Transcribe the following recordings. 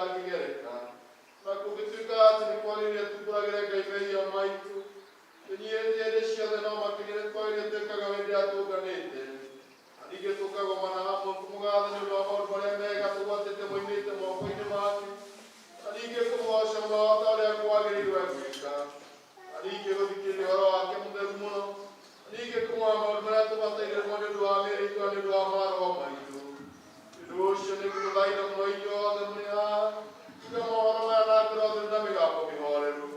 itangĩgereka. Na kũngĩtuĩka atĩ nĩ kwagĩrĩire tumbũragĩre Ngai mehia maitũ, tũnyihĩtie hĩndĩ ciothe no makĩria nĩ twagĩrĩire twĩkage hĩndĩ ĩrĩa tũnganĩte. Na ningĩ tũkagomana hamwe kũmũgatha nĩ ũndũ wa maũndũ marĩa mega tũgwatĩte moimĩte moko-inĩ make, na ningĩ kũmũgooca mũno o ta ũrĩa kwagĩrĩirwo gwĩka, na ningĩ gũthikĩrĩria ũhoro wake mũtheru mũno, na ningĩ kũmũhoya maũndũ marĩa tũbataire nĩmo nĩ ũndũ wa mĩĩrĩ itũ na nĩ ũndũ wa maroho maitũ. Nĩ ũndũ ũcio nĩngũmũthaitha mũno inyuothe mũrĩ haha, tuge mohoro maya na ngoro theru na mĩgambo mĩhoreru,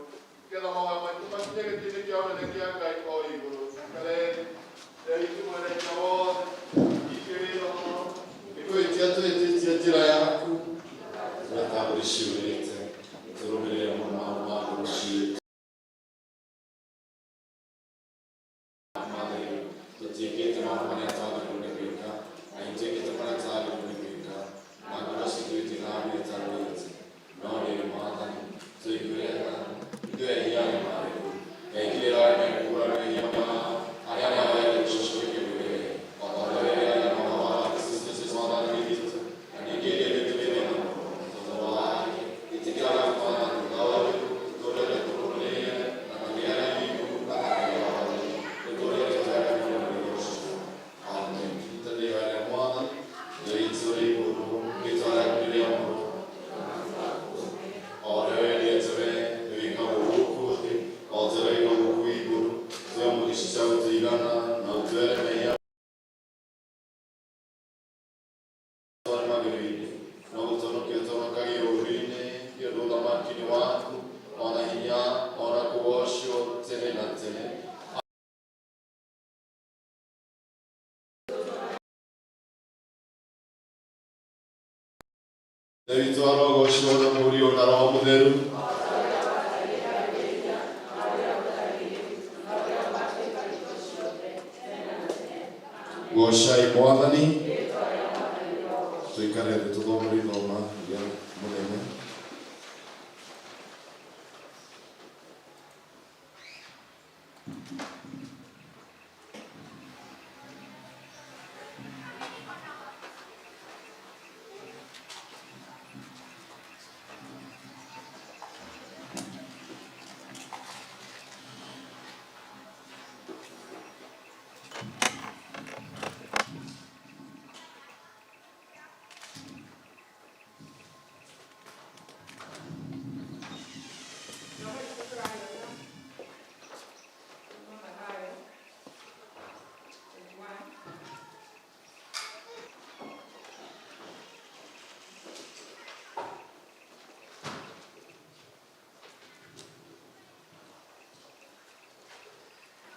nĩgetha mahoya maitũ makinye gĩtĩ-inĩ kĩa ũnene kĩa Ngai o igũrũ. Tũikare thĩ. Ithe witũ mwene hinya wothe, ningĩ wĩ tha mũno, Nĩ kũhĩtia tũhĩtĩtie njĩra yaku, tũrĩa ta mbũri ciũrĩte, tũrũmĩrĩre mũno maũndũ ma ngoro ciitũ matheru. Tũtiĩkĩte maũndũ marĩa twagĩrĩirwo nĩ gwĩka, na itwĩkĩte marĩa twagĩrĩirwo nĩ gwĩka, na ngoro ciitũ itithambire ta rũhĩti. No rĩrĩ, Mwathani, tũiguĩre tha, ithuĩ ehia anyamarĩku. Ekĩrĩra arĩa mekuumbũra mehia mao, arĩa mahoete gũcokia kũrĩ wee, o ta ũrĩa wĩraga Roho wa Kristo Jesũ Mwathani witũ, na ningĩ ithuĩ tũrĩ thĩ na tondũ wake, ĩtĩkĩra gũtũmana thutha ũyũ, tũtũũre tũkũrũmĩrĩire, na tũgĩage ũthingu na kĩhooto, tũtũũre tũtũũre mũno rĩgoocwo. Amen. Ihinda rĩa Mwathani, Ithe witũ ũrĩ igũrũ, rĩĩtwa rĩaku nĩrĩamũrwo. O ũrĩa wendete wee, nĩwĩkagwo gũkũ thĩ, o ta ũrĩa wĩkagwo kũu igũrũ. Tũhe ũmũthĩ ici cia gũtũigana, na ũtuohere mehia twarĩ magerio-inĩ, no gũtũhonokia ũtũhonokagie ũũru-inĩ, nĩ ũndũ ũthamaki nĩ waku, o na hinya, o na kũgoocwo tene na tene. Ithe witũ arogocwo na Mũriũ na Roho Mũtheru. Gocai Mwathani. Tũikare thĩ tũthome ithoma rĩa mũthenya.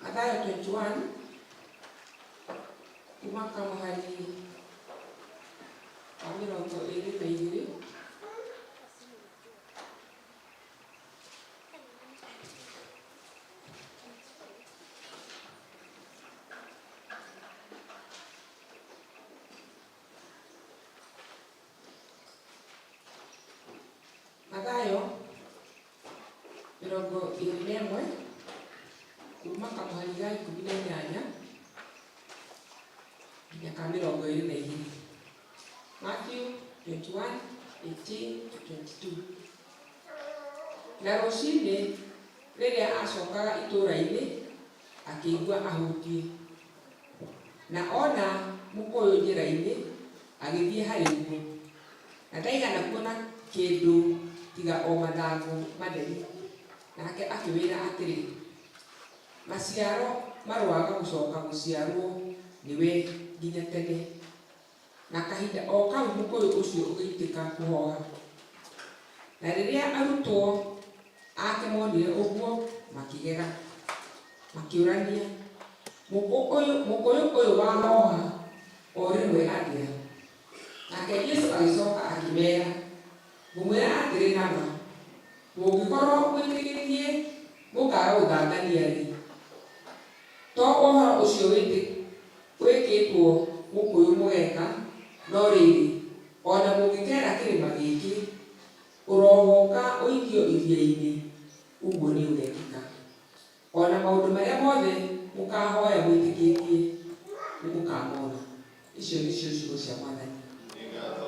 Mathayo 21 kuma kamũhari wa 22. Mathayo 21 kuma kamũhari ga 18 nginya ka 22. Matthew 21, 18 to 22. Na rũcinĩ rĩrĩa aacokaga itũũra-inĩ, akĩigua ahũtiĩ. Na ona mũkũyũ njĩra-inĩ, agĩthiĩ harĩ guo, na ndaigana kuona kĩndũ tiga o mathangũ matheri. Nake akĩwĩra atĩrĩ, Maciaro maroaga gũcoka gũciarũo nĩwe nginya tene. Na kahinda o kau mũkũyũ ũcio ũgĩitĩka kũhoha. Na rĩrĩa arutwo ake monire ũguo, makĩgega, makĩũrania, Mũkũyũ ũyũ wahoha o rĩmwe atĩa? Nake Jesu agĩcoka akĩmeera, Ngũmwĩra atĩrĩ na ma, mũngĩkorũo mwĩtĩkĩtie mũkaaga gũthangania-rĩ, to ũhoro ũcio wĩkĩtwo mũkũyũ mũgeka, no rĩrĩ, o na mũngĩkera kĩrĩma gĩkĩ, 'Ũrohũka ũikio iria-inĩ, ũguo nĩũgekĩka. O na maũndũ marĩa mothe mũkahoya mwĩtĩkĩtie, nĩmũkamona. Icio nĩcio ciugo cia Mwathani. Nĩ ngatho.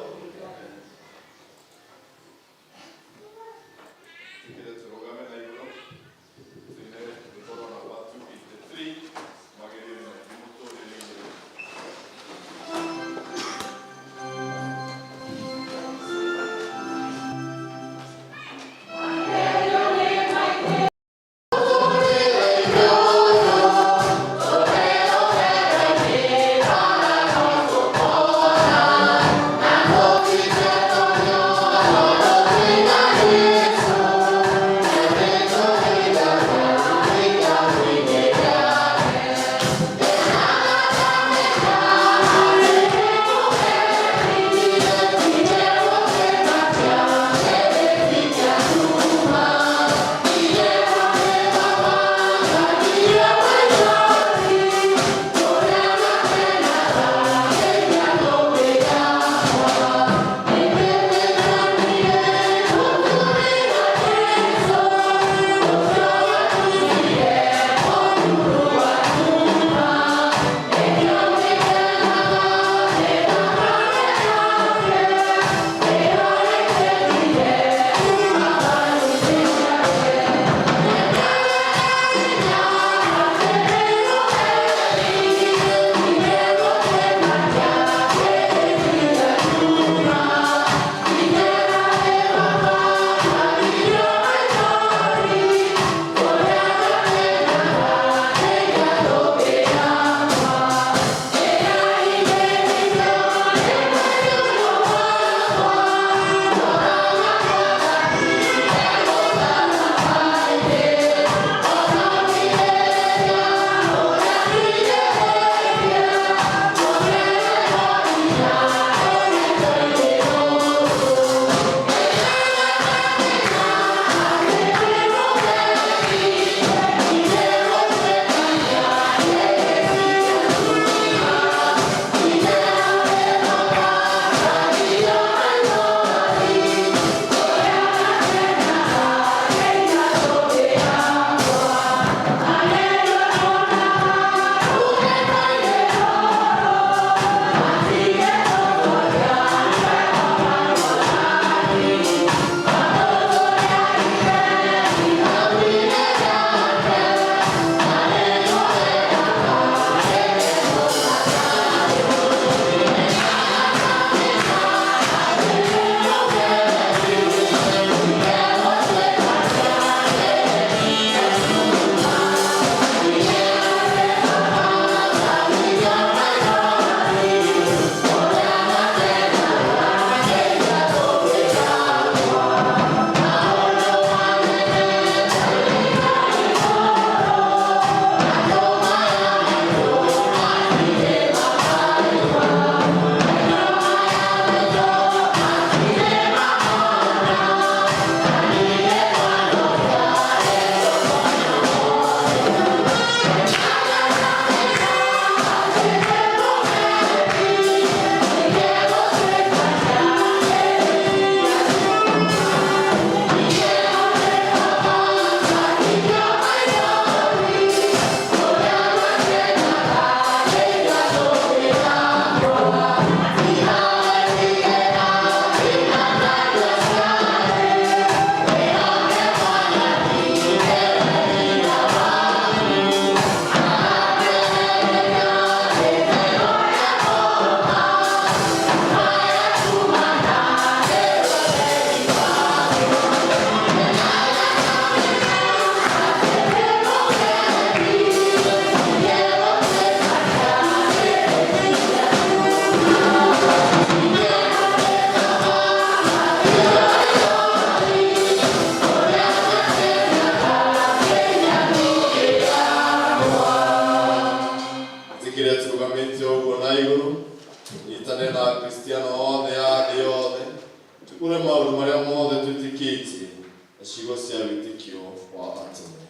Na ciugo cia wĩtĩkio wa atũmwo.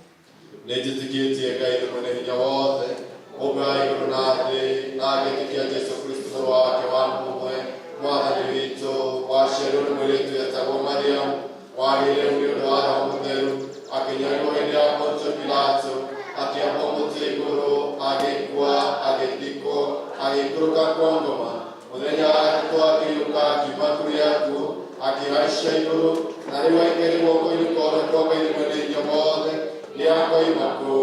Nĩ njĩtĩkĩtie Ngai nĩ mwene hinya wothe, mũmbi wa igũrũ na thĩ, na ngetĩkia Jesũ Kristũ mũrũ wake wa mũmwe, mwathani witũ, waciarirwo nĩ mũirĩtu wetagwo Mariamu, wagĩire nĩ ũndũ wa Roho Mũtheru, akĩnyarirwo hĩndĩ ya Pontio Pilato, akĩambwo mũtĩ igũrũ, agĩkua, agĩthikwo, agĩikũrũka kwa ngoma. Mũthenya wa gatatũ akĩriũka akiuma kũrĩ akuũ, akĩhaica igũrũ, na rĩu aikaire guoko-inĩ kwa ũrĩo kwa Ngai mwene hinya wothe, nĩ akoima kũu,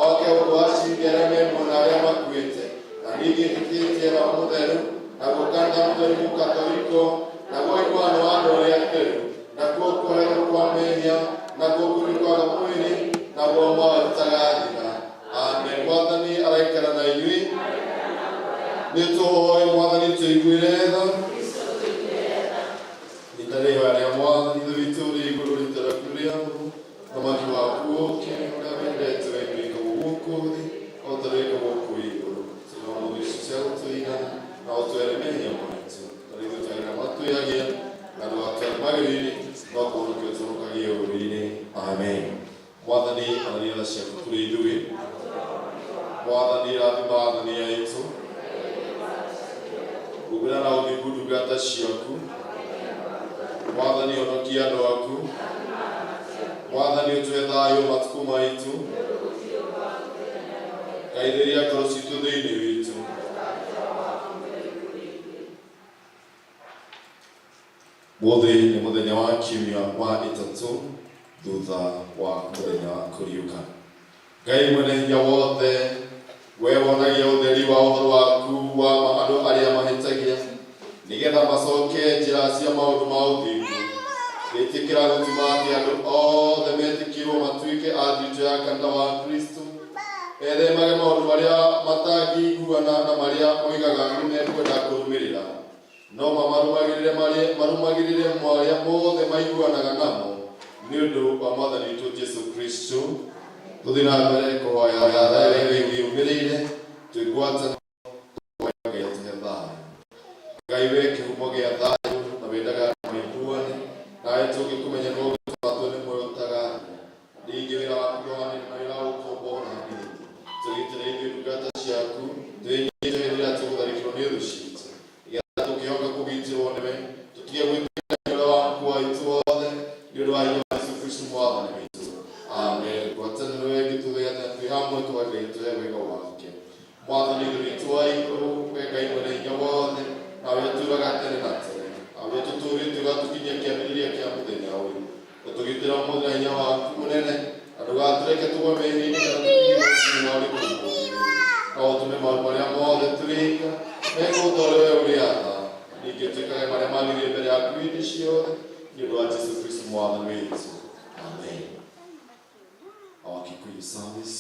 oke gũtwacirithia arĩa me muoyo na arĩa makuĩte. Na ningĩ njĩtĩkĩtie Roho Mũtheru, naguo kanitha mũtheru mũkatholiko, naguo ũiguano wa andũ arĩa atheru, nakuo kuoherwo kwa mehia, nakuo kũriũka kwa mwĩrĩ, naguo muoyo ũtagathira. Amen. Mwathani araikara na inyuĩ. Nĩ tũhoe Mwathani tũiguĩre tha. Ihinda rĩa ihoya rĩa Mwathani Ithe witũ ũrĩ igũrũ, rĩĩtwa rĩaku rĩamũrwo, ũthamaki waku ũũke, ũrĩa wendete wĩkagwo gũkũ thĩ o ta ũrĩa wĩkagwo kũu igũrũ. Tũhe ũmũthĩ irio cia gũtũigana, na ũtũhere mehia maitũ, ta ũrĩa ithuĩ tũheagĩra arĩa matwĩhagia, na ndũgatũtware magerio-inĩ, no kũhonokia ũtũhonokagie ũũru-inĩ. Amen. Mwathani onania tha ciaku kũrĩ ithuĩ. Mwathani rathima athani aitũ. Humbĩra na ũthingu ndungata ciaku. Mwathani honokia andũ aku. Mwathani ũtũhe thayũ matukũ maitũ. Ngai theria ngoro citũ thĩinĩ witũ. Mũthĩ nĩ mũthenya wa kiumia wa ĩtatũ thutha wa mũthenya wa kũriũka. Ngai mwene hinya wothe, we wonagia ũtheri wa ũhoro waku wa ma andũ arĩa mahĩtagia, nĩgetha macoke njĩra cia maũndũ ma ũthingu. Ĩtĩkĩra gũtũma atĩ andũ othe metĩkĩrwo matuĩke a thiritũ ya kanitha wa Kristo, methemage maũndũ marĩa matangĩiguana na marĩa moigaga nĩ mekwenda kũrũmĩrĩra, no mamarũmagĩrĩre marũmagĩrĩre marĩa mothe maiguanaga namo, nĩ ũndũ wa Mwathani witũ Jesu Kristo. Tũthiĩ na mbere kũhoya thayũ wĩyũmĩrĩire, twĩgwatane tũhoe Ngai atũhe thayũ. Ngai we kĩhumo gĩa thayũ na wendaga andũ maiguane, nawe tũngĩkũmenya nĩwe ũngĩtũma tuone muoyo ũtagathira. Ningĩ wĩra waku ndũhanĩte na wĩra wa gũkomba o na hanini. Tũgitĩre ithuĩ ndungata ciaku, twĩnyihĩtie hĩndĩ ĩrĩa tũgũtharĩkĩrwo nĩ thũ ciitũ, nĩgetha tũngĩhoka kũgitĩrwo nĩwe, tũtige gwĩtĩkĩra ũrĩa waku waitũ wothe, nĩ ũndũ wa hinya wa Jesũ Kristũ Mwathani witũ. Amen. Ngwatanĩro ĩngĩ tũgĩathana twĩ hamwe tũhoe Ngai atũhe wega wake. Mwathani Ithe witũ wa igũrũ, we Ngai mwene hinya wothe, nawe ũtũũraga tene na tene, nawe ũtũtũũrĩtie ũgatũkinyia kĩambĩrĩria kĩa mũthenya ũyũ. Ũtũgitĩre ũmũthĩ na hinya waku mũnene, na ndũgatũreke tũgwe mehia-inĩ kana tũkinyĩrwo nĩ thĩna ũrĩkũ ũmũthĩ. No ũtũme maũndũ marĩa mothe tũrĩka mekwo ta ũrĩa we ũrĩatha, ningĩ twĩkage marĩa magĩrĩire mbere yaku hĩndĩ ciothe, nĩ ũndũ wa Jesũ Kristũ Mwathani witũ. Amen. Our Kikuyu service,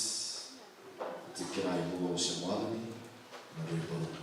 ĩtĩkĩrai mũgoce Mwathani na rwĩmbo rũrũ.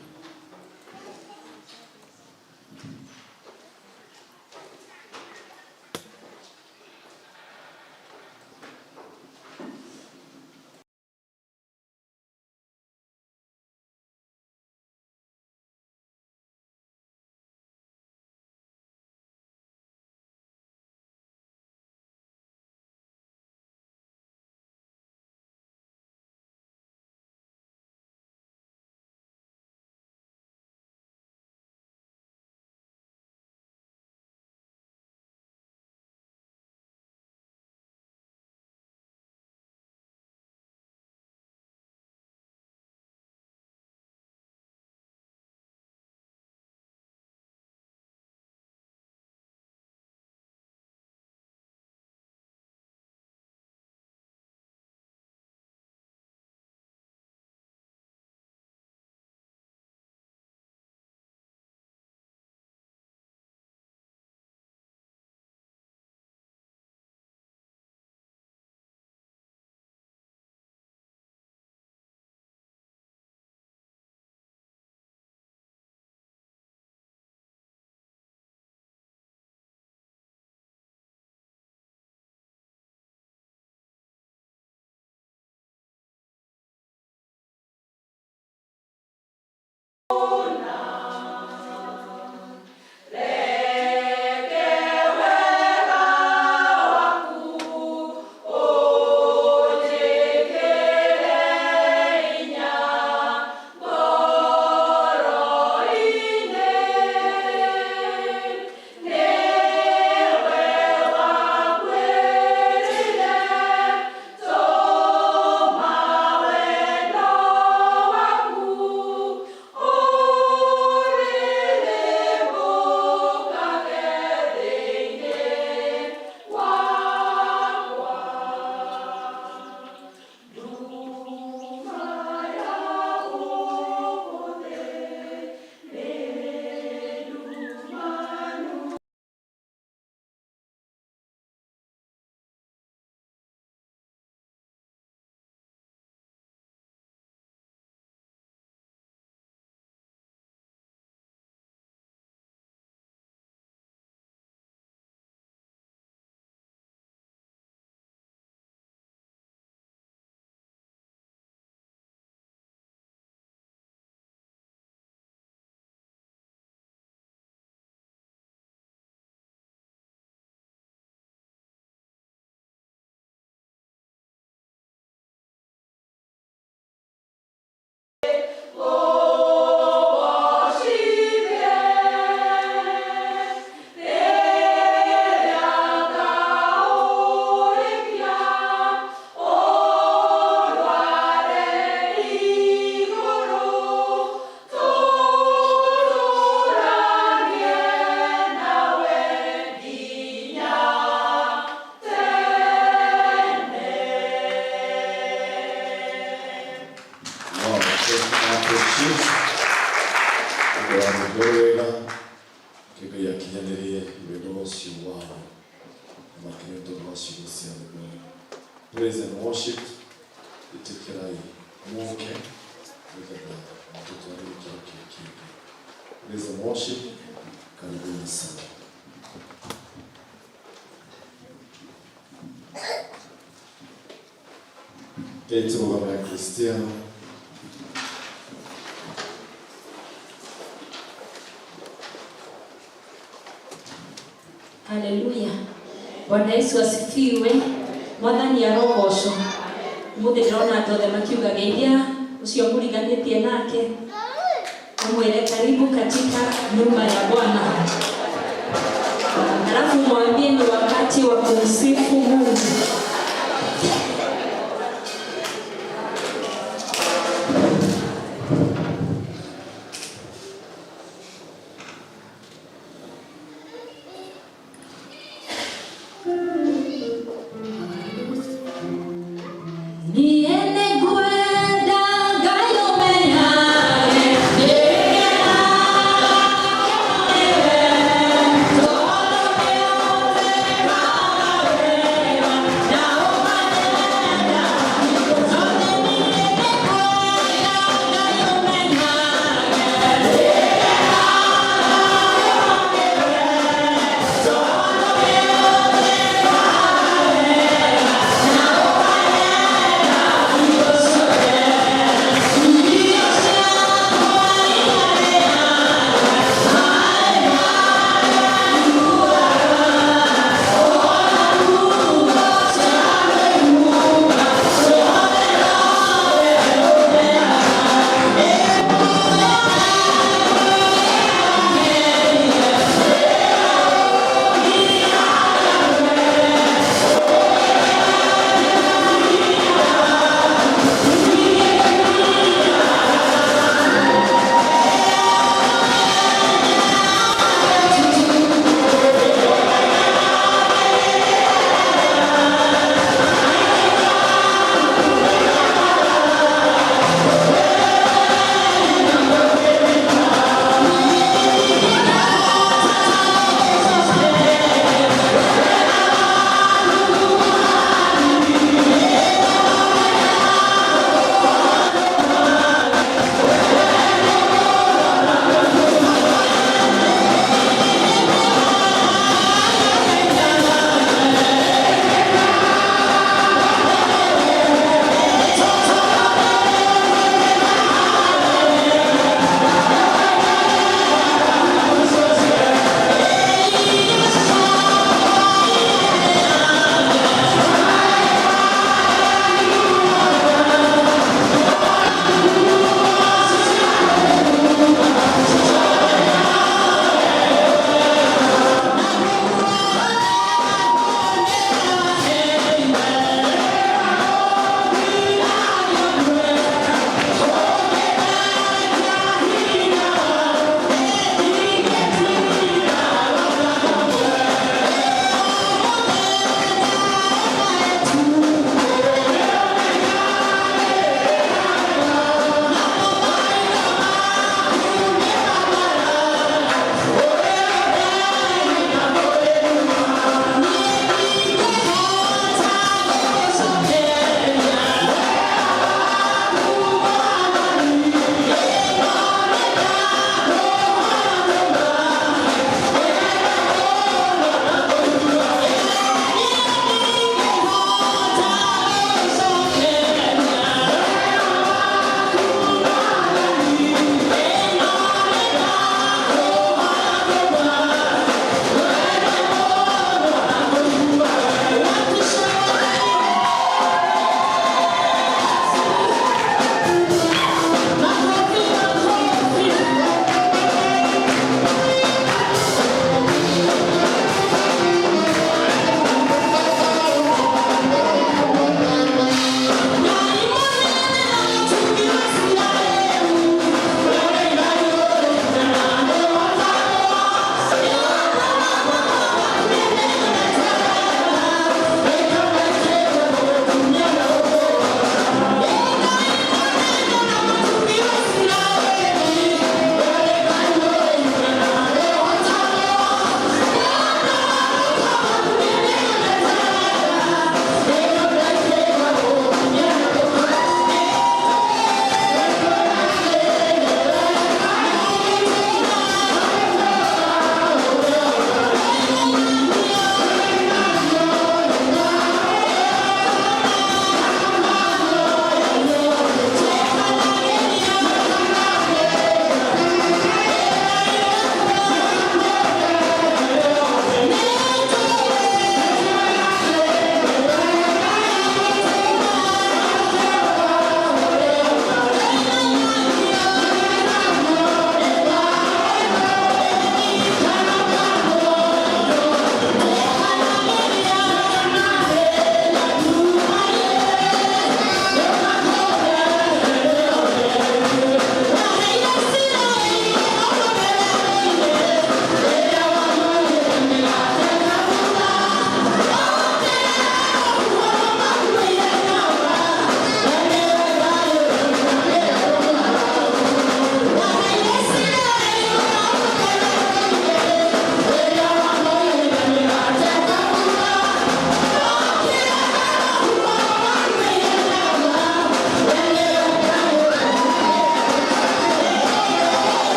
Ciugo ciothe mwega. Praise and worship, ĩtĩkĩrai mũke nĩgetha mũtũtware gĩkĩro kĩu kĩngĩ. Praise and worship, karibuni sana. Rekei tũrũgame Kristiano. Haleluya. Bwana Yesu asifiwe. Mwathani arogocwo. Umuthi ndĩrona andũ othe makiuga geithia ũcio mũriganĩtie nake, umwĩre karibu katika nyumba ya Bwana, alafu mwambie ni wakati wa kumsifu Mungu. Niĩ nĩngwenda Ngai ũmenyage,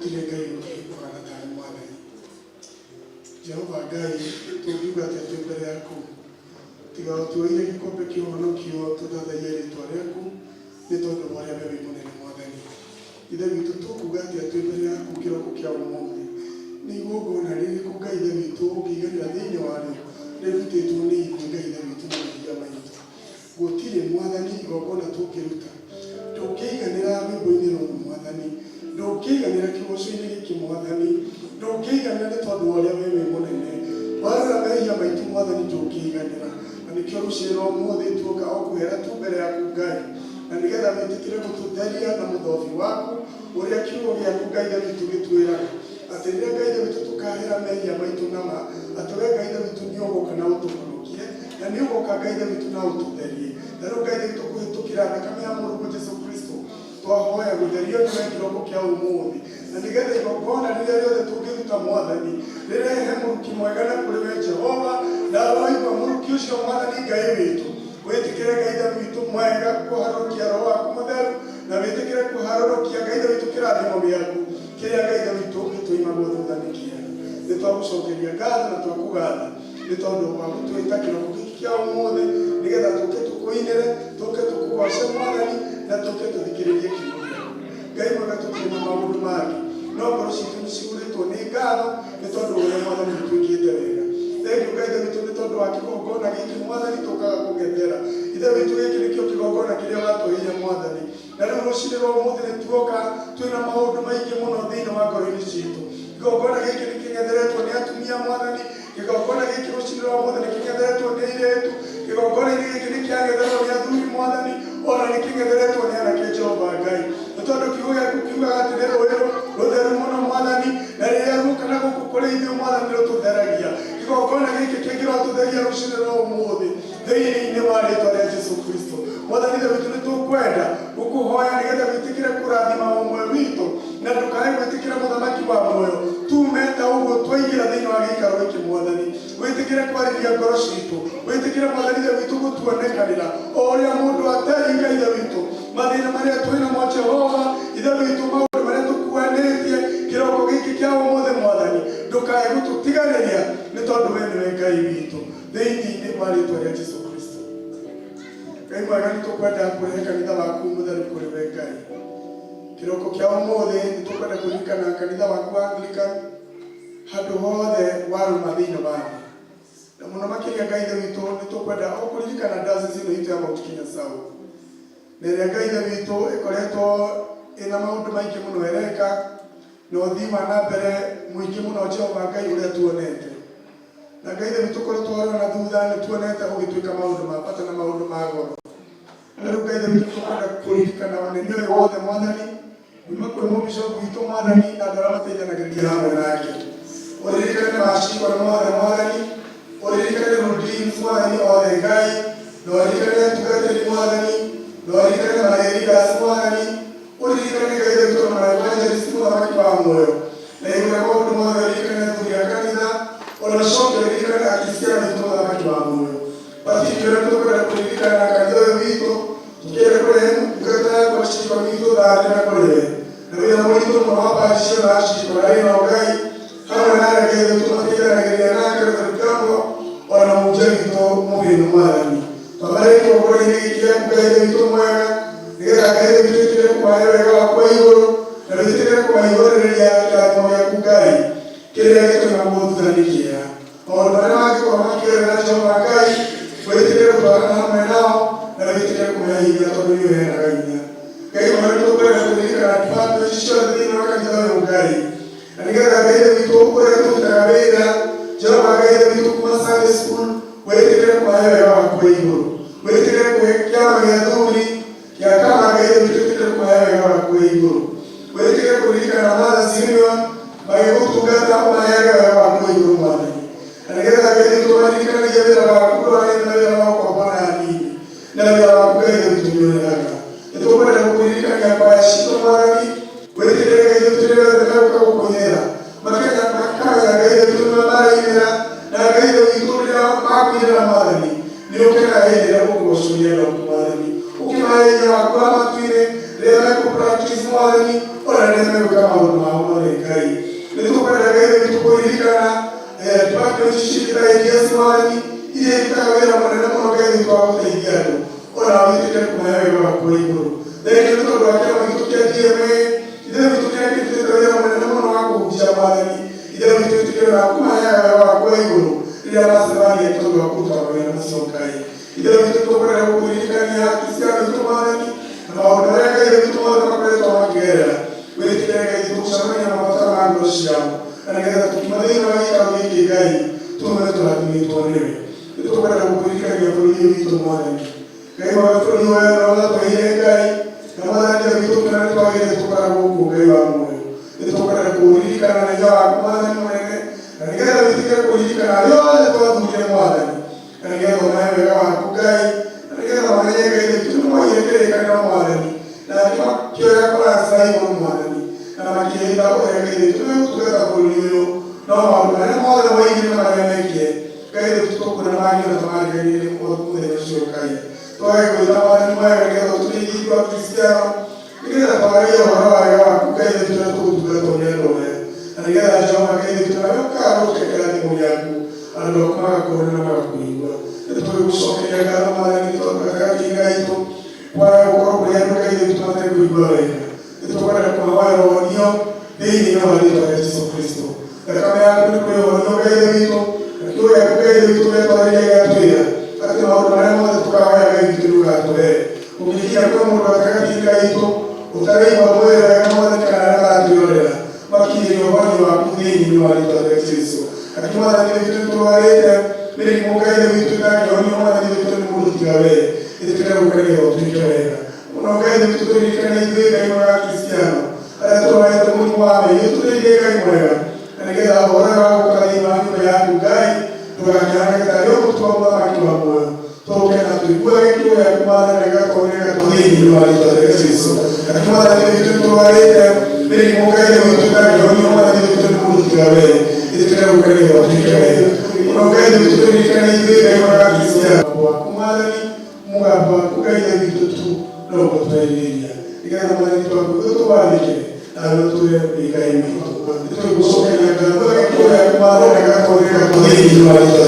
Gũtirĩ Ngai ũngĩ ũhana tawe Mwathani. Jehova Ngai, tũngiuga atĩa twĩ mbere yaku tiga ũtuoire gĩkombe kĩa ũhonokio tũthathaiye rĩtwa rĩaku nĩ tondũ wa ũrĩa we wĩ mũnene Mwathani. Ithe witũ, tũkuga atĩa twĩ mbere yaku kĩroko kĩa ũmũthĩ? Nĩ igongona rĩrĩkũ, Ngai Ithe witũ, ũngĩiganĩra thĩinĩ warĩo rĩrutĩtwo nĩ ithuĩ, Ngai Ithe witũ, na mehia maitũ? Gũtirĩ, Mwathani, igongona tũngĩruta. Ndũngĩiganĩra rwĩmbo-inĩ rũrũ, Mwathani. Ndũngĩiganĩra kĩgoco-inĩ gĩkĩ, Mwathani. Ndũngĩiganĩra nĩ tondũ wa ũrĩa we wĩ mũnene. Warora mehia maitũ, Mwathani, ndũngĩiganĩra. Na nĩkĩo rũciinĩ rwa ũmũthĩ tuoka o kũhera tu mbere yaku, Ngai, na nĩgetha wĩtĩkĩre gũtũtheria na mũthobi waku, ũrĩa kiugo gĩaku, Ngai Ithe witũ, gĩtwĩraga atĩ rĩrĩa, Ngai Ithe witũ, tũkahera mehia maitũ nama, atĩ we, Ngai Ithe witũ, nĩ ũgoka na ũtũhonokie, na nĩ ũgoka, Ngai Ithe witũ, na ũtũtherie. Na rĩu, Ngai Ithe witũ, kũhĩtũkĩra thakame ya Mũrũguo Jesu Kristo, twahoya gũtherio nĩwe kĩroko kĩa ũmũthĩ, na nĩgetha igongona rĩrĩa rĩothe tũngĩruta, Mwathani, rĩrehe mũruki mwega na kũrĩ we, Jehova. Na waigua mũruki ũcio, Mwathani Ngai witũ, wĩtĩkĩre, Ngai Ithe witũ mwega, kũharũrũkia Roho waku Mũtheru, na wĩtĩkĩre kũharũrũkia, Ngai Ithe witũ, kĩrathimo gĩaku kĩrĩa, Ngai Ithe witũ, gĩtũimagwo thutha nĩ kĩega. Nĩ twagũcokeria ngatho na twakũgatha nĩ tondũ wa gũtwĩta kĩroko gĩkĩ kĩa ũmũthĩ, nĩgetha tũke tũkũinĩre, tũke tũkũgoce, Mwathani, na tũke tũthikĩrĩrie kiugo gĩaku. Ngai mwega, tũtirĩ na maũndũ mangĩ, no ngoro citũ nĩ cihũrĩtwo nĩ ngatho nĩ tondũ ũrĩa, Mwathani, ũtwĩkĩte wega. Thengiũ, Ngai Ithe witũ, nĩ tondũ wa kĩgongona gĩkĩ, Mwathani, tũkaga kũng'ethera. Ithe witũ, gĩkĩ nĩkĩo kĩgongona kĩrĩa watũheire, Mwathani. Na rĩu rũcinĩ rwa ũmũthĩ nĩ tuoka twĩna maũndũ maingĩ mũno thĩinĩ wa ngoro-inĩ citũ. Kĩgongona gĩkĩ nĩ kĩng'etheretwo nĩ atumia, Mwathani. Kĩgongona gĩkĩ rũcinĩ rwa ũmũthĩ nĩ kĩng'etheretwo nĩ airĩtu. Kĩgongona-inĩ gĩkĩ nĩ kĩang'etherwo nĩ athuri, Mwathani, ona nĩ kĩng'etheretwo nĩ anake, Jehova Ngai, nĩ tondũ kiugo gĩaku kiugaga atĩ nĩ rũĩ rũtheru mũno, Mwathani, na rĩrĩa ruoka na gũkũ kũrĩ ithuĩ, Mwathani, rũtũtheragia. Kĩgongona gĩkĩ kĩngĩrotũtheria rũcinĩ rwa ũmũthĩ thĩinĩ wa rĩtwa rĩa Jesu Kristo. Mwathani Ithe witũ, nĩ tũkwenda gũkũhoya nĩgetha wĩtĩkĩre kũrathima ũmwe witũ, na ndũkae gwĩtĩkĩra, Mũthamaki wa muoyo, tume ta ũguo twaingĩra thĩinĩ wa gĩikaro gĩkĩ. Mwathani, wĩtĩkĩre kwarĩria ngoro citũ. Wĩtĩkĩre, Mwathani Ithe witũ, gũtuonekanĩra o ũrĩa mũndũ atariĩ. Ngai Ithe witũ, mathĩna marĩa twĩnamo, Jehova Ithe witũ, maũndũ marĩa tũkuanĩtie kĩroko gĩkĩ kĩa ũmũthĩ, Mwathani, ndũkae gũtũtiganĩria nĩ tondũ we nĩwe Ngai witũ, thĩinĩ wa rĩtwa rĩa Jesu Kristo. Ngai mwega, nĩ tũkwenda kũrehe kanitha waku mũtheru kũrĩ we, Ngai, kĩroko kĩa ũmũthĩ. Nĩ tũkwenda kũririkana kanitha waku wa Anglican handũ hothe warũma thĩinĩ wa thĩ, na mũno makĩria, Ngai Ithe witũ, nĩ tũkwenda o kũririkana diocese ĩno itũ ya Mount Kenya South, na ĩrĩa, Ngai Ithe witũ, ĩkoretwo ĩna maũndũ maingĩ mũno ĩreka na ũthii wa na mbere mũingĩ mũno, Jehova Ngai, ũrĩa tuonete. Na Ngai Ithe witũ, korwo twarora na thutha, nĩ tuonete ũgĩtuĩka maũndũ ma bata na maũndũ ma goro. Na rĩu, Ngai Ithe witũ, tũkwenda kũririkana ũnene ũyũ wothe, Mwathani, kuma kwĩ mũbishopu witũ, Mwathani, na andũ arĩa mateithanagĩrĩria hamwe nake. Ũririkane macikoro mothe, Mwathani. Ũririkane Rudins, Mwathani, othe, Ngai, na ũririkane atungatĩri, Mwathani, na ũririkane marĩrigas, Mwathani. Ũririkane, Ngai Ithe witũ, na maevangelist, Mũthamaki wa muoyo, na igũrũ rĩa maũndũ mothe, ũririkane athuri a kanitha, ona ũcoke ũririkane akristiano aitũ, Mũthamaki wa muoyo. Particular tũkwenda kũririkana kanitha ũyũ witũ, tũkĩenda kũrehe ndungata yakwa ciko witũ thande na kũrĩ we na wĩra mũritũ mũno wa pacicio na aciko na wĩra Ngai hamwe na arĩa, Ngai witũ, mateithanagĩrĩria nake Reverend Gambo, ona mũhunjia witũ mũhĩnu. Mwathani, twambare kĩgongona-inĩ gĩkĩ gĩaku, Ngai Ithe witũ mwega, nĩgetha, Ngai Ithe witũ, wĩtĩkĩre kũmahe wega waku wa igũrũ, na wĩtĩkĩre kũmaihũrĩrĩria kĩrathimo gĩaku, Ngai, kĩrĩa gĩtũmagwo thutha nĩ kĩeha. Maũndũ marĩa mangĩkorwo makĩgerera, Jehova Ngai, wĩtĩkĩre gũtwarana hamwe nao, na wĩtĩkĩre kũmahe hinya, tondũ nĩ ũheanaga hinya. Ngai mwega, nĩ tũkwenda kũririkana department ciothe thĩinĩ wa kanitha ũyũ, Ngai, na nĩgetha, Ngai Ithe witũ, ũrĩa tũrutaga wĩra, Jehova Ngai Ithe witũ, kuma Sunday school, wĩtĩkĩre kũmahe wega waku wa igũrũ. Wĩtĩkĩre kũhe kĩama gĩa athuri kĩa kama, Ngai Ithe witũ, wĩtĩkĩre kũmahe wega waku wa igũrũ. Wĩtĩkĩre kũririkana Mothers Union magĩgũtungata, ũmaheage wega waku wa igũrũ, Mwathani, na nĩgetha, Ngai witũ, maririkanagie wĩra waku ndũranĩte na wĩra wa ũkombo na nini, na wĩra waku, Ngai Ithe witũ, nĩũrĩhaga. Nĩtũkwenda gũkũririkania kwaya citũ, Mwathani. Wĩtĩkĩre, Ngai witũ, rĩrĩa othe megũka gũkũinĩra, makenya makamenya, Ngai Ithe witũ, nĩwe marainĩra. Na Ngai Ithe witũ, rĩrĩa makũinĩra, Mwathani, nĩ ũkenaga hĩndĩ ĩrĩa ũkũgocũria andũ aku, Mwathani. Ũkĩmahe hinya waku wa matu-inĩ rĩrĩa mekũ practice, Mwathani, ona rĩrĩa megwĩka maũndũ mao mothe, Ngai. department ici ta ADS mwathani iria irutaga wĩra mũnene mũno Ngai witũ wa gũteithia andũ ona wĩtĩkĩre kũmahe wega waku wa igũrũ. Thengiũ nĩ tondũ wa kĩama gitũ kĩa DMA ithe witũ kĩrĩa kĩrutĩte wĩra mũnene mũno wa kũhunjia mwathani ithe witũ wĩtĩkĩre na kũmaheaga wega waku wa igũrũ rĩrĩa macemania nĩ tondũ wa kũruta mawĩra macio Ngai. Ithe witũ tũkwenda gũkũririkania Kristiano witũ mwathani na maũndũ marĩa Ngai witũ mothe makoretwo makĩgerera wĩtĩkĩre Ngai witũ gũcemania na mabataro ma ngoro ciao na nĩgetha tũkiuma thĩinĩ wa gĩikaro gĩkĩ Ngai tuume tũrathimĩtwo nĩwe. Nĩtũkwenda gũkũririkania bũrũri ũyũ witũ mwathani Ngai wa bũrũri ũyũ na ũratũheire Ngai na mwathani Ngai witũ kĩona nĩtwagĩrĩire tũkara gũkũ Ngai wa muoyo. Nĩtũkwenda kũririkana na hinya waku mwathani mũnene na nĩgetha wĩtĩkĩre kũririkana arĩa othe twathurire mwathani na nĩgetha ũmahe wega waku Ngai na nĩgetha mamenye Ngai witũ nĩmwaigire kĩrĩkanĩro mwathani na makĩoya kũraca igũrũ mwathani na makĩĩhĩta ũrĩa Ngai witũ nĩgũtungata bũrũri ũyũ no maũndũ marĩa mothe moigire na marĩa mekire Ngai witũ tũkuona mangĩona ta mareganire mũthenya ũcio Ngai. Twage gwĩta mwathani mwega nĩgetha ũtũteithie ithuĩ Akristiano nĩgetha twaragie ũhoro wa wega waku Ngai witũ ũrĩa tũgũtungatwo nĩ andũ aya na nĩgetha Jehova Ngai witũ nawe ũkagarũrũke kĩrathimo gĩaku andũ aku magakuona na magakũigua. Nĩtũgũgũcokeria ngatho mwathani nĩ tondũ gatagatĩ gaitũ kwaga gũkorwo kũrĩ andũ Ngai witũ matekũigua wega. Nĩtũkwenda kũmahoera ũhonio thĩinĩ wa rĩĩtwa rĩa Jesũ Kristo. Thakame yaku nĩ kũrĩ ũhonio Ngai witũ na kiugo gĩaku Ngai witũ gĩatwarĩria gĩatwĩra atĩ maũndũ marĩa mothe tũkahoya Ngai witũ nĩũgatũhe. Ũngĩkinya kwĩ mũndũ gatagatĩ gaitũ ũtaraigua mwĩrĩ wega mwathani kana arĩa maratwĩrorera makinyĩrie ũhonio waku thĩinĩ wa rĩĩtwa rĩa Jesũ. Lakini mwathani witũ nĩtũrwarĩte mĩrimũ Ngai witũ ĩtangĩhonio mwathani witũ nĩ mũndũ tiga wee ĩtĩkĩre gũka nĩgetha ũtuĩke wega. Mũno Ngai witũ tũririkane ithuĩ Ngai mwega Kristiano arĩa tũrwarĩte mũrimũ wa mehia ũtũteithie Ngai mwega na nĩgetha ũhoro wa gũka thĩinĩ wa nyũmba yaku Ngai ndũgakĩhanage tarĩ ũgũtua mũthamaki wa muoyo tũke na tũiguage kiugo gĩaku mwathani na gĩgatwonera thĩinĩ wa rĩĩtwa rĩa Jesũ. Lakini mwathani witũ nĩtũrwarĩte mĩrimũ Ngai witũ ĩtangĩhonio mwathani witũ nĩ mũndũ tiga wee ĩtĩkĩre gũka nĩgetha ũtuĩke wega. Mũno Ngai witũ tũririkane ithuĩ Ngai mwega Kristiano waku mwathani mũgambo waku Ngai witũ tu noguo twerirĩria nĩgetha mwathani twakũigua tũwathĩkĩre nawe ũtũre wĩ Ngai witũ. Nĩtũgũcokeria ngatho kiugo gĩaku mwathani na gĩgatwonera thĩinĩ wa rĩĩtwa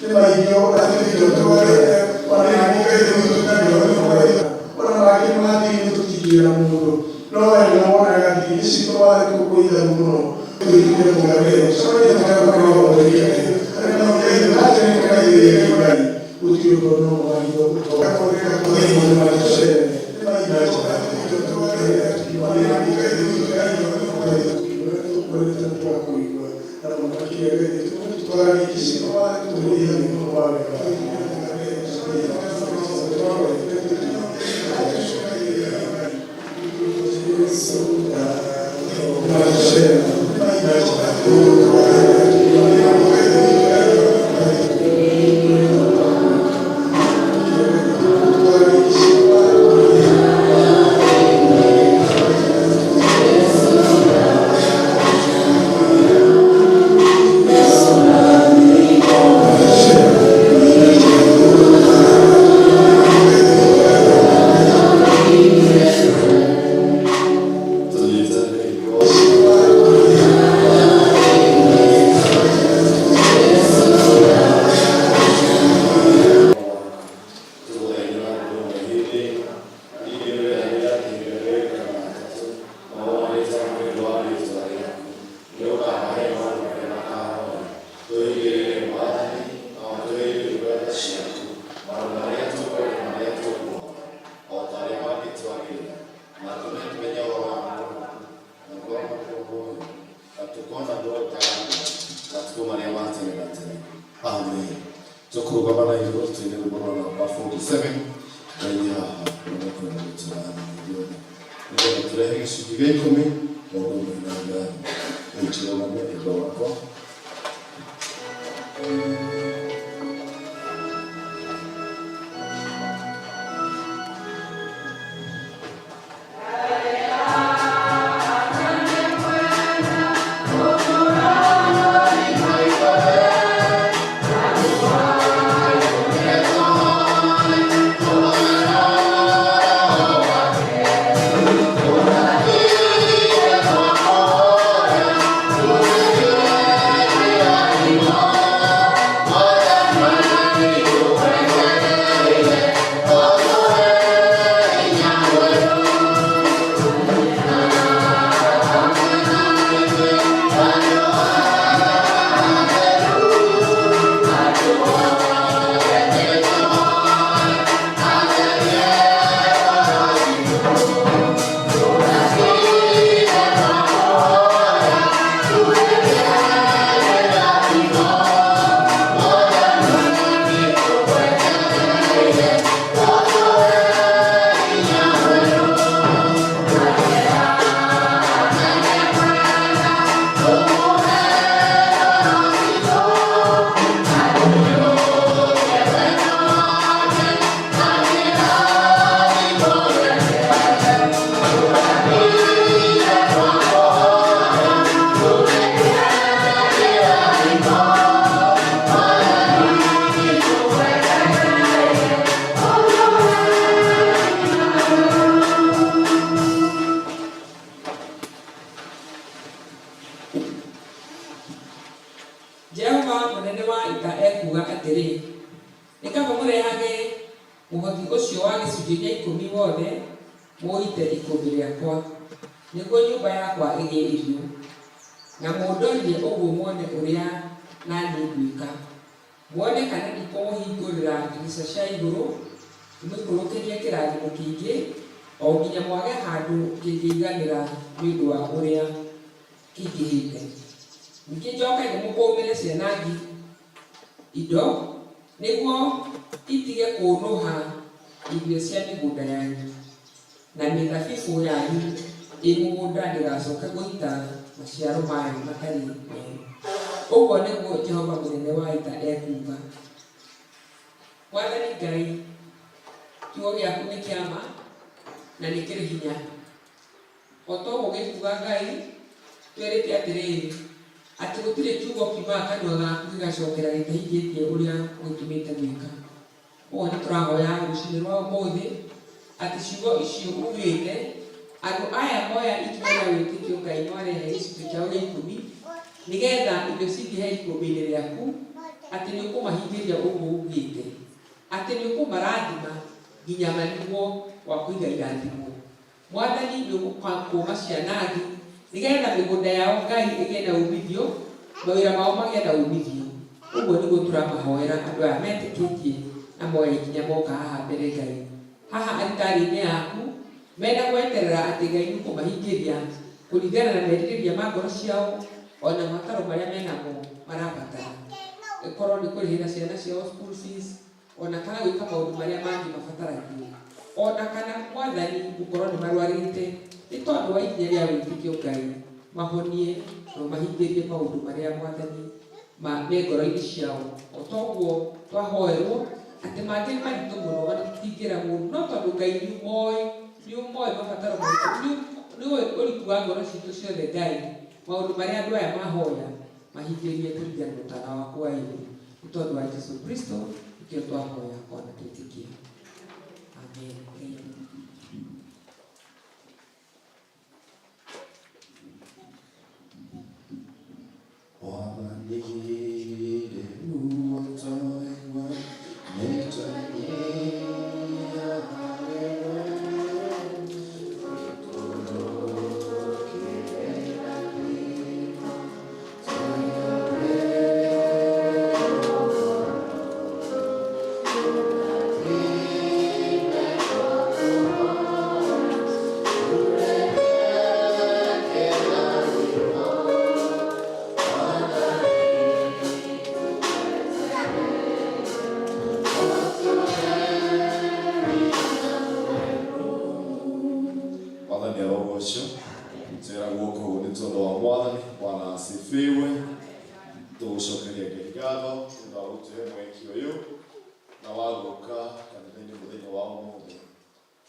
nĩ maingĩ ona tũrĩo tũrwarĩte ona mĩrimũ Ngai witũ ĩtangĩhonio mwathani ona mangĩ mathiri nĩtũtingĩra mũndũ no we nĩwe wonaga thiri citũ mwathani tũkũitha mũno twĩtĩkĩre mũgabere ũcemanie Ngai gũtirĩ ũndũ no wagĩrĩirwo Amen. Tũkũrũgama na igũrũ tũine rwĩmbo rwa namba 47 Ngai haha ũrĩa kwenda gũtũrathima ithuothe nĩgetha tũrehe gĩcunjĩ gĩa ikũmi maũndũ ũmwe na ngatho rĩu tũrũgame endwa wakwa. Thank you. Jehova mũnene wa ita ekuuga atĩrĩ, nĩ kaba mũrehage mũhothi ũcio wa gĩcunjĩ gĩa ikũmi wothe mũũite ikũmbĩ rĩakwa, nĩguo nyũmba yakwa ĩgĩe irio, na mũndorie ũguo muone ũrĩa na niĩ ngwĩka, muone kana ndikũmũhingũrĩra ndirica cia igũrũ ndĩmũikũrũkĩrie kĩrathimo kĩingĩ o nginya mwage handũ kĩngĩiganĩra nĩ ũndũ wa ũrĩa kĩingĩhĩte. Ningĩ njoke ndĩmũkũmĩre cianangi indo nĩguo itige kũũnũha irio cia mĩgũnda yanyu, na mĩthabibũ yanyu ĩ mũgũnda ndĩgacoke gũita maciaro mayo matarĩ meru. Ũguo nĩguo Jehova mũnene wa ita ekuuga. Mwathani Ngai, kiugo gĩaku nĩ kĩa ma na nĩ kĩrĩ hinya. O ta ũguo gĩkuuga Ngai, twĩrĩte atĩrĩrĩ, atĩ gũtirĩ kiugo kiumaga kanua gaku gĩgacokera gĩtahingĩtie ũrĩa ũgĩtũmĩte gwĩka. Ũguo nĩ tũrahoya rũcinĩ rwa ũmũthĩ atĩ ciugo icio ugĩte andũ aya moya ikinya rĩa wĩtĩkio Ngai marehe gĩcunjĩ kĩao gĩa ikũmi nĩgetha irio cingĩhe ikũmbĩ-inĩ rĩaku, atĩ nĩ ũkũmahingĩria ũguo ugĩte, atĩ nĩ ũkũmarathima nginya marigwo gwa kũiga irathimo. Mwathani nĩ ũgũkũma ciana thĩ nĩgetha mĩgũnda yao Ngai ĩgĩe na umithio, mawĩra mao magĩe na umithio. Ũguo nĩguo tũramahoera andũ aya metĩkĩtie na moya ikinya moka haha mbere Ngai, haha aritarĩ-inĩ yaku, mena gweterera atĩ Ngai nĩ ũkũmahingĩria kũringana na merirĩria ma ngoro ciao ona mabataro marĩa menamo marabatara, ĩkorwo nĩ kũrĩhĩra ciana ciao school fees, ona kana gwĩka maũndũ marĩa mangĩ mabataragio, ona kana Mwathani gũkorwo nĩ marwarĩte nĩ tondũ wa ikinya rĩa wĩtĩkio Ngai mahonie na ũmahingĩrie maũndũ marĩa Mwathani me ngoro-inĩ ciao. O ta ũguo twahoerwo atĩ mangĩ nĩ maritũ mũno ona tũtingĩra mũndũ, no tondũ Ngai nĩ ũmoĩ, nĩ ũmoĩ mabataro maitũ, nĩ ũĩ ũriku wa ngoro citũ ciothe Ngai, maũndũ marĩa andũ aya mahoya mahingĩrie kũringana na ũtana waku wa igũrũ, nĩ tondũ wa Jesu Kristo nĩkĩo twahoya ona twĩtĩkia. Amen. Mwathani rĩu twaigua nĩtwanyihia harĩ we, tũikũrũkĩre irathimo tũrathime kwa kũhoya, tũreke kĩrathimo. Mwathani arogocwo. Twĩragwo kũu nĩ tondũ wa Mwathani. Bwana asifiwe. Tũgũcokeria Ngai ngatho nĩ ũndũ wa gũtũhe mweke ũyũ na wa gũka kanitha-inĩ mũthenya wa ũmũthĩ.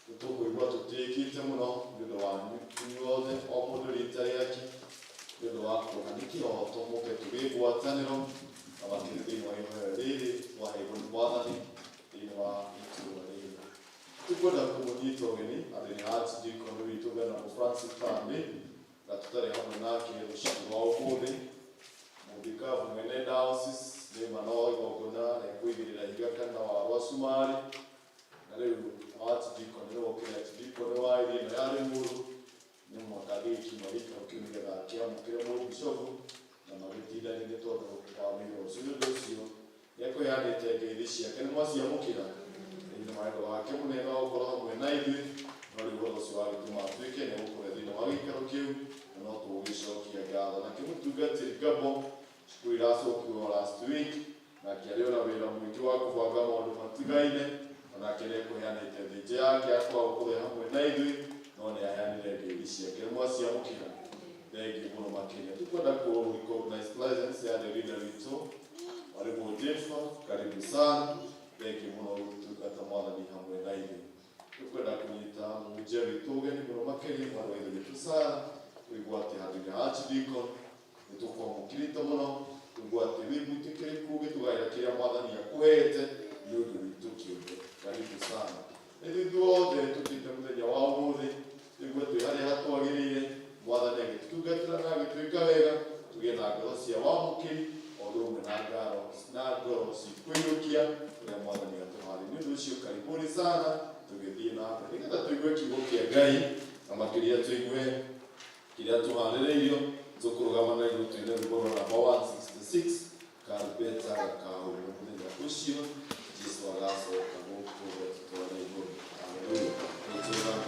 Nĩ tũkũigua tũtĩĩkĩte mũno nĩ ũndũ wanyu inyuothe, o mũndũ rita rĩake, nĩ ũndũ wa kuona nĩ kĩhoto mũke tũgĩe ngwatanĩro na makĩria thĩinĩ wa ihoya rĩrĩ twaheirwo nĩ Mwathani thĩinĩ wa itũũra rĩrĩ. Tũkwenda kũmũnyita ũgeni atĩ nĩ Archdeacon witũ Venerable Francis Thandi na tũtarĩ hamwe nake rũcinĩ rwa ũmũthĩ. Mũthikabu mwene diocese nĩ ma no igongona rĩa kũigĩrĩra ihiga kanitha wa Rwacumari, na rĩu Archdeacon nĩwe ũkĩrĩ Archdeacon wa area ĩno ya Limuru, nĩ mũhaka agĩkiuma gĩikaro kĩu nĩgetha akĩamũkĩre mũbishobu na magĩtindanie nĩ tondũ wa wĩra ũcio. Nĩ ũndũ ũcio nĩekũheanĩte ngeithi ciake, nĩ mwaciamũkĩra thĩinĩ wa wendo wake mũnene wa gũkorwo hamwe na ithuĩ, no rĩu ũhoro ũcio wagĩtũma atuĩke nĩ egũkorwo thĩinĩ wa gĩikaro kĩu, na no tũgũgĩcokia ngatho. Nake mũtungatĩri Gabo, cukuru iracokirwo last week, nake arĩ ona wĩra mũingĩ wa kũbanga maũndũ matigaine, onake nĩ ekũheanĩte thĩnja yake ya kwaga gũkorwo e hamwe na ithuĩ, no nĩ aheanire ngeithi ciake, nĩ mwaciamũkĩra. Thengiũ mũno makĩria. Tũkwenda kũ recognize presence ya the leader witũ Mwalimu Jefa, karibu sana. Thengiũ mũno gũtungata Mwathani hamwe na ithuĩ. Tũkwenda kũnyita mũhunjia witũ ũgeni mũno makĩria, mwarĩ wa ithe witũ Sara, kũigua atĩ handũ-inĩ ha Archdeacon nĩ tũkwamũkĩrĩte mũno, kũigua atĩ wĩ mwĩtĩkĩrĩku ũgĩtũgaĩra kĩrĩa Mwathani akũhete nĩ ũndũ witũ kĩũmbe. Karibu sana. Ithuĩ ithuothe tũkĩte mũthenya wa ũmũthĩ tũigue twĩ harĩa hatwagĩrĩire, Mwathani agĩtũtungatĩra na agĩtwĩka wega, tũgĩe na ngoro cia wamũkĩri o ũndũ ũmwe na ngaro na ngoro cikũiyũkia ũrĩa Mwathani atũharĩirie. Nĩ ũndũ ũcio karibuni sana tũgĩthiĩ na mbere nĩgetha tũigue kiugo kĩa Ngai na makĩria tũigue kĩrĩa tũharĩrĩirio. Tũkũrũgama na igũrũ tũine rwĩmbo rwa namba 166, Karumbeta Gakahũrwo mũthenya ũcio Jesu agacoka gũkũ thĩ atũtware igũrũ. Haleluya. Nĩtũrũgame.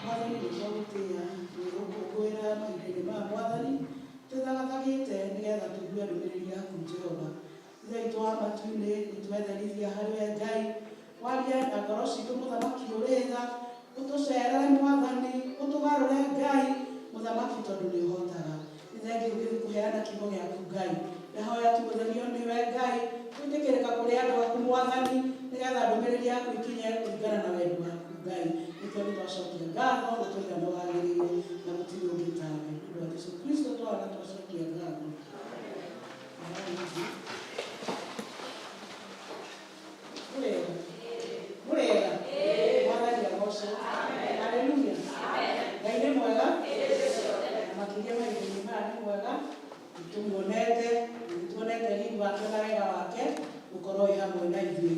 Mwathani nĩ twagũtĩĩa nĩgũkũngũĩra mahinda-inĩ maya. Mwathani, twĩthagathagĩte nĩgetha tũigue ndũmĩrĩri yaku. Jehova Ithe witũ wa matu-inĩ, nĩtwetherithia harĩ we Ngai, warie na ngoro citũ. Mũthamaki ũrĩ tha, ũtũcerere. Mwathani, ũtũgarũre. Ngai Mũthamaki, tondũ nĩ ũhotaga. Nĩ thengiũ ngĩthiĩ kũheana kiugo gĩaku. Ngai, ndahoya tũgũtherio nĩwe. Ngai, gwĩtĩkĩrĩka kũrĩ andũ aku. Mwathani, nĩgetha ndũmĩrĩri yaku ikinye kũringana na wendi waku. Ngai, nĩkĩo nĩ twacokia ngatho na tũiga nĩ wagĩrĩire na gũtirĩ ũngĩ tawe. Nĩ ũndũ wa Jesu Kristo twana twacokia ngatho. Mũrĩega, mũrĩega. Mwathani agocwo. Haleluya. Ngai nĩ mwega na makĩria mahinda-inĩ maya nĩ mwega. Nĩtũmuonete, nĩtuonete riri wake na wega wake gũkorwo wĩ hamwe na ithuĩ.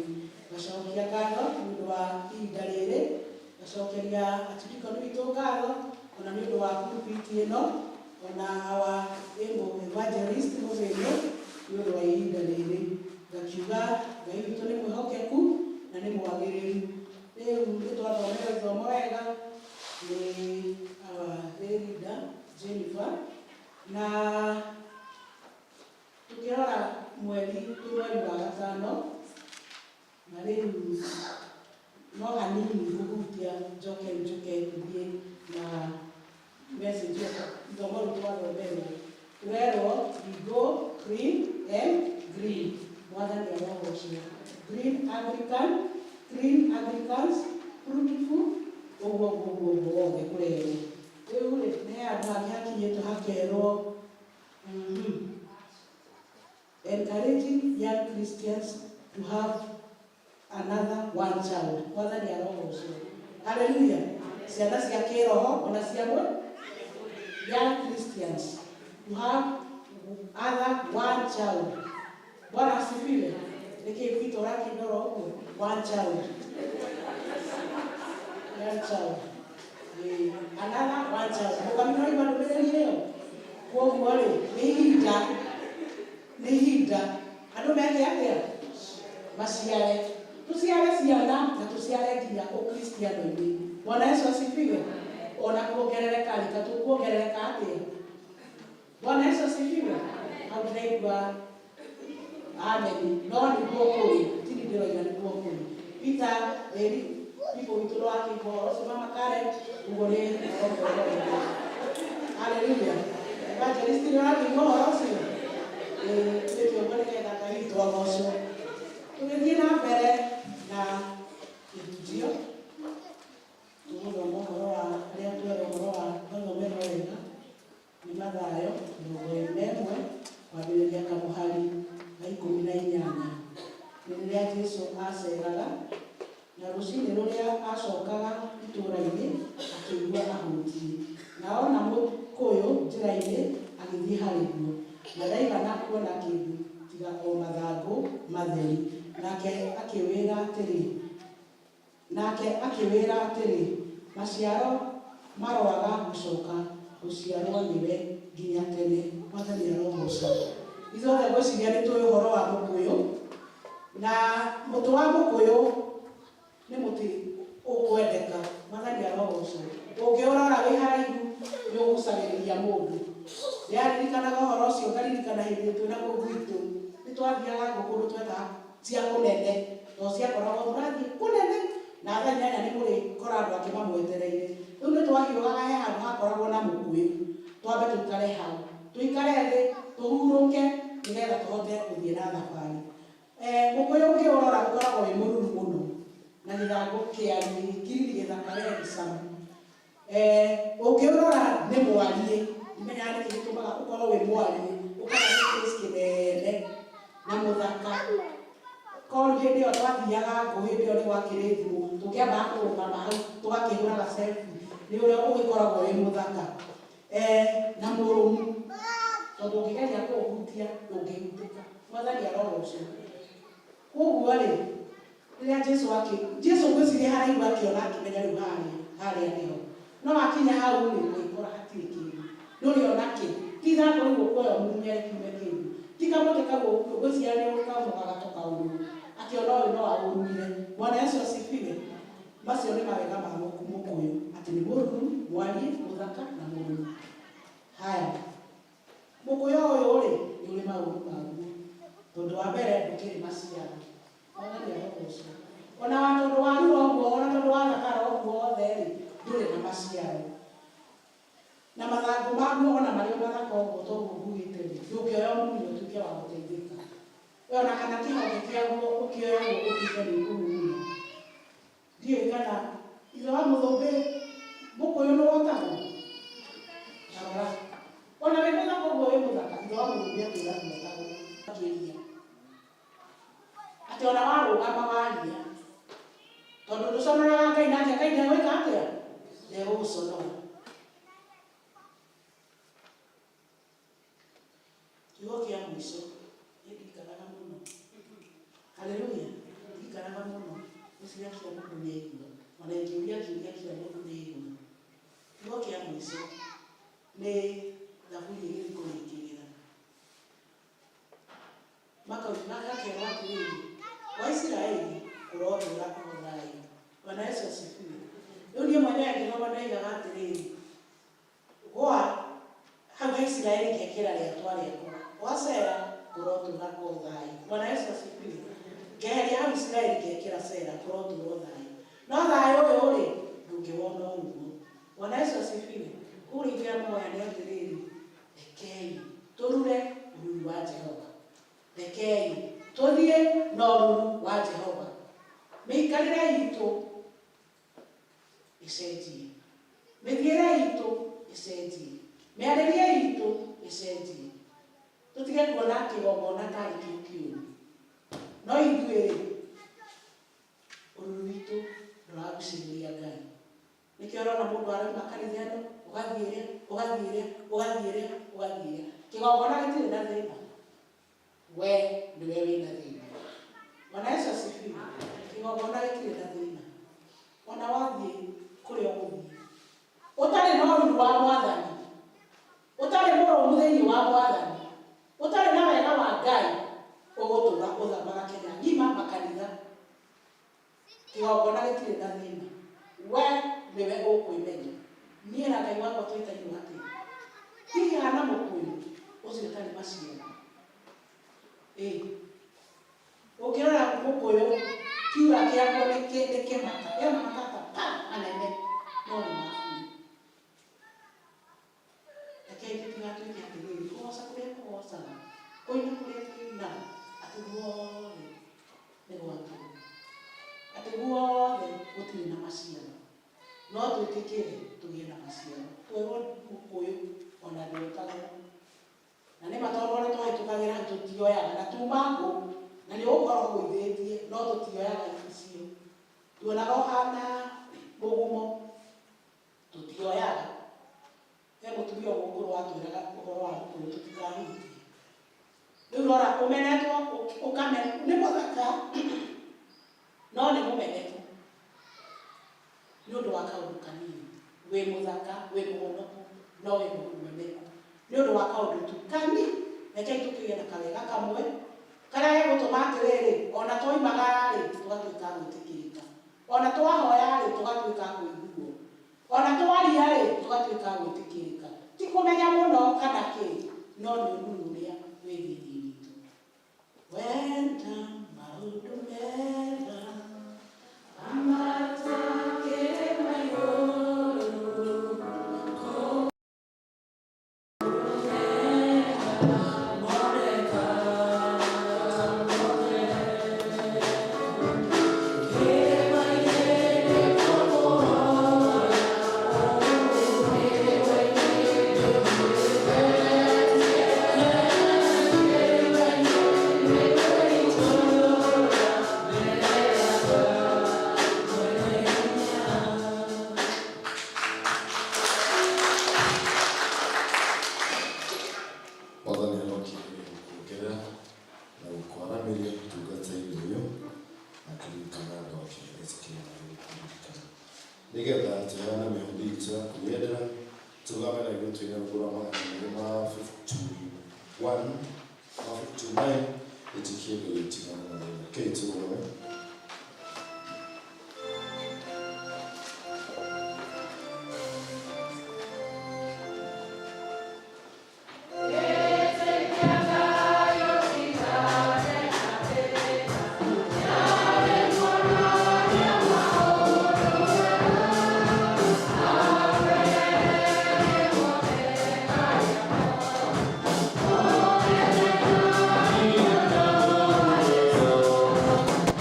Ngacokia ngatho nĩ ũndũ wa ihinda rĩrĩ, ngacokeria atirikoni witũ ngatho ona nĩ ũndũ wa pulpit ĩno, ona our able evangelist Mũthĩnĩ nĩ ũndũ wa ihinda rĩrĩ. Ngakiuga Ngai witũ nĩ mwĩhokeku na nĩ mwagĩrĩru. Rĩu nĩ twathomera ithomo wega nĩ our lay leader Jennifer, na tukĩrora mweri twĩ mweri wa gatano, na rĩu no hanini ngũhutia njoke njũke thiĩ na Message ĩyo ithomo rĩu twathomerwo tũrerwo we go clean and green. Mwathani arogocwo. Green Anglican, clean Anglicans, fruitful, ũguo ũguo ũguo ũguo wothe kũrerwo. Rĩu rĩ, nĩ he handũ hangĩ hakinyĩtwo hakerwo encouraging young Christians to have another one child. Mwathani arogocwo. Haleluya. Ciana cia kĩroho ona cia mwĩrĩ. Young Christians to have other one child. Bwana asifiwe. Nĩkĩ Peter ũrakĩndora ũguo? One child. One child. Ĩĩ, another one child. Mũkami no igua ndũmĩrĩri ĩyo. Koguo rĩ, nĩ ihinda, nĩ ihinda andũ meke atĩa? Maciare. Tũciare ciana na tũciare nginya ũkristiano-inĩ. Bwana Yesu asifiwe. Ona kuongerereka rĩ, ta tũkuongerereka atĩa? Bwana Yesu asifiwe. Hau ndĩraigua amen, no nĩguo kũrĩ, tini ndĩroiga nĩguo kũrĩ. Peter ĩri people witũ no akĩigua ũhoro ũcio, Mama Karen, ũguo nĩ ũhoro. Haleluya. Evangelist nĩ ũrakĩigua ũhoro ũcio? Ĩĩ, twĩke ũguo nĩgetha Ngai witũ agocwo. Tũgĩthiĩ na mbere na kĩhunjio, tũgũthoma ũhoro wa arĩa twerwo ũhoro wa twathomerwo wega nĩ Mathayo 21 kwambĩrĩria kamũhari ga 18. Nĩ rĩrĩa Jesu aceraga na rũcinĩ rũrĩa acokaga itũũra-inĩ akĩigua ahũtiĩ, na ona mũkũyũ njĩra-inĩ agĩthiĩ harĩ guo, na ndaigana kuona kĩndũ tiga o mathangũ matheri. Nake akĩwĩra atĩrĩ, nake akĩwĩra atĩrĩ, maciaro maroaga gũcoka gũciarwo nĩwe nginya tene. Mwathani arogocwo. Ithuothe ngwĩciria nĩ tũĩ ũhoro wa mũkũyũ, na mũtĩ wa mũkũyũ nĩ mũtĩ ũkwendeka. Mwathani arogocwo. Ũngĩũrora wĩ haraihu nĩ ũgucagĩrĩria mũndũ. Ndĩraririkanaga ũhoro ũcio ngaririkana hĩndĩ twĩna kũu gwitũ nĩ twathiaga ngũ kũndũ twetaga cia kũnene, to ciakoragwo tũrathiĩ kũnene na thaa 8 nĩ mũrĩkora andũ angĩ mamwetereire. Rĩu nĩ twahiũhaga he handũ hakoragwo na mũkũyũ, twambe tũikare hau, tũikare thĩ tũhurũke nĩgetha tũhote gũthiĩ na thabarĩ. Mũkũyũ ũngĩũrora ũkoragwo wĩ mũruru mũno na gĩthangũ kĩariĩ gĩkiriri gĩthaka we gĩcamu. Ũngĩũrora nĩ mwariĩ, ndimenyaga nĩkĩ gĩtũmaga ũkorwo wĩ mwariĩ, ũkoragwo nĩ space kĩnene na mũthaka. Korwo hĩndĩ ĩyo twathiaga ngũ, hĩndĩ ĩyo nĩ gwakĩrĩ thimũ, tũngĩambaga kũrũgama hau tũgakĩhũraga selfie nĩ ũrĩa ũgĩkoragwo wĩ mũthaka na mũrũmu, tondũ ũngĩgeria kũũhutia ndũngĩhutĩka. Mwathani arogocwo. Koguo rĩ, rĩrĩa Jesu akĩ Jesu ngwĩciria haraihu akĩona akĩmenya rĩu harĩa harĩa nĩho, no akinya hau rĩ, agĩkora hatirĩ kĩndũ. Ndũrĩ ona kĩ, ti ithangũ rĩu ũkuoya ũmunye kiume kĩndũ, ti kamũtĩ kau ngwĩciria nĩ kamũgagato kaũrũrũ, akĩona ũyũ no aũrumire. Bwana Yesu asifiwe. Macio nĩ mawega ma mũkũyũ, atĩ nĩ mũruru, mwariĩ, mũthaka na mũruru. Haya, mũkũyũ ũyũ rĩ, nĩ ũrĩ maũru maguo, tondũ wa mbere ndũkĩrĩ maciaro. Mwathani arogocwo. Ona wa tondũ warura ũguo, ona tondũ wathakara ũguo wothe rĩ, ndũrĩ na maciaro. Na mathangũ maguo ona marĩ o mathaka ũguo toguo ngugĩte rĩ, ndũngĩoya ũmunye ũtuĩke wa gũteithĩka. We ona kana kĩhonge kĩaguo ũkĩoya ũguo ũtuĩke nĩ ũkũmumunya. Ndiũĩ kana ithe wa mũthũmbĩ mũkũyũ nĩ wotagwo? Ta rora. Ona wĩ mũthaka ũguo wĩ mũthaka, ithe wa mũthũmbĩ atwĩra ndwotagwo. Makĩria. Atĩ ona warũgama waria, tondũ ndũconoraga Ngai nake Ngai ndegwĩka atĩa? Ndegũgũconora. Kiugo kĩa mũico, niĩ ndikaraga mũno. Haleluya, ndikaraga mũno. Ngwĩciria kila mũndũ nĩ aigua. Ona ingĩũria kĩũria kila mũndũ nĩ aigua. Kiugo kĩa mũico nĩ thaburi ĩgĩthiĩ kũrĩkĩrĩra. Magakerwo atĩrĩrĩ, wa Isiraeli kũrotũũra o thayũ. Bwana Yesu asifiwe. Rĩu niĩ mwenyewe ngĩthoma ndoigaga atĩrĩrĩ, gwa hau ha Isiraeli ngekĩra rĩatwa rĩakwa, gwa Sera kũrotũũra o thayũ. Bwana Yesu asifiwe. Ngeheria hau Isiraeli ngekĩra Sera kũrotũũra o thayũ. No thayũ ũyũ rĩ, ndũngĩwona o ũguo. Bwana Yesu asifiwe. Koguo ingĩamoya nĩ atĩrĩrĩ, rekei tũrure ũruru wa Jehova, rekei tũthiĩ na ũruru wa Jehova, mĩikarĩre itũ ĩcenjie, mĩthiĩre itũ ĩcenjie, mĩarĩrie itũ ĩcenjie, tũtige kuona kĩgongona tarĩ kĩo kĩũru. No ithuĩ rĩ, ũruru witũ ndũragucĩrĩria Ngai. Nĩkĩo ũrona mũndũ arauma kanitha ĩno, ũgathiĩ ĩrĩa, ũgathiĩ ĩrĩa, ũgathiĩ ĩrĩa, ũgathiĩ ĩrĩa. Kĩgongona gĩtirĩ na thĩna, we nĩwe wĩna thĩna. Bwana Yesu asifiwe. Kĩgongona gĩtirĩ na thĩna, ona wathiĩ kũrĩa ũgũthiĩ ũtarĩ na ũruru wa Mwathani, ũtarĩ mũrũmu thĩinĩ wa Mwathani, ũtarĩ na wega wa Ngai, ũgũtũra ũthamaga Kenya ng'ima makanitha. Kĩgongona gĩtirĩ na thĩna, we nĩwe ũkwĩmenya. Niĩ na Ngai wakwa twĩtainwo atĩa? Hihi hana mũkũyũ ũcio ũtarĩ maciaro? Ĩ ũngĩrora mũkũyũ, kiura kĩaguo nĩ kĩmata, ĩna matata pa manene, no nĩ maburi. Rekei tũtigatuĩke atĩrĩrĩ, kũgoca kũrĩa tũgocaga, kũina kũrĩa tũinaga, atĩ guothe nĩ gwa tũhũ, atĩ guothe gũtirĩ na maciaro. No twĩtĩkĩre tũgĩe na maciaro. Twerwo mũkũyũ ona ndwetagwo, na nĩ ma tondũ ona twahĩtũkagĩra hau tũtioyaga, na tuma ngũ, na nĩ ũgũkorwo ũgũithĩtie, no tũtioyaga icio. Tuonaga ũhana mũgumo, tũtioyaga. He mũtumia ũmwe mũkũrũ watwĩraga ũhoro wa mũkũyũ tũtikahutie. Rĩu rora, ũmenetwo, nĩ mũthaka, no nĩ mũmeneku nĩ ũndũ wa kaũndũ kanini. Wĩ mũthaka, wĩ mũhonoku, no wĩ mũmeneku nĩ ũndũ wa kaũndũ tu kani. Rekei tũkĩgĩe na kawega kamwe karĩa gegũtũma atĩrĩrĩ, ona twoimagara-rĩ, tũgatuĩka a gwĩtĩkĩrĩka, ona twahoya-rĩ, tũgatuĩka a kũiguo, ona twaria-rĩ, tũgatuĩka a gwĩtĩkĩrĩka. Ti kũmenya mũno kana kĩ, no nĩ ũruru ũrĩa wĩ thĩinĩ witũ. Wenda maũndũ mega Mwathani arokĩrĩria gũkuongerera na gũkwaramĩria ũtungata-inĩ ũyũ, na kũririkana andũ ake etĩkĩre na gũkũririkana, nĩgetha tũheane mĩhothi itũ ya kwĩyendera. Tũgame na ithuĩ twĩna rũgũ rwa 251, 159, ĩtĩkie Ngai ĩtigane na thĩna. Rekei tũrũgame.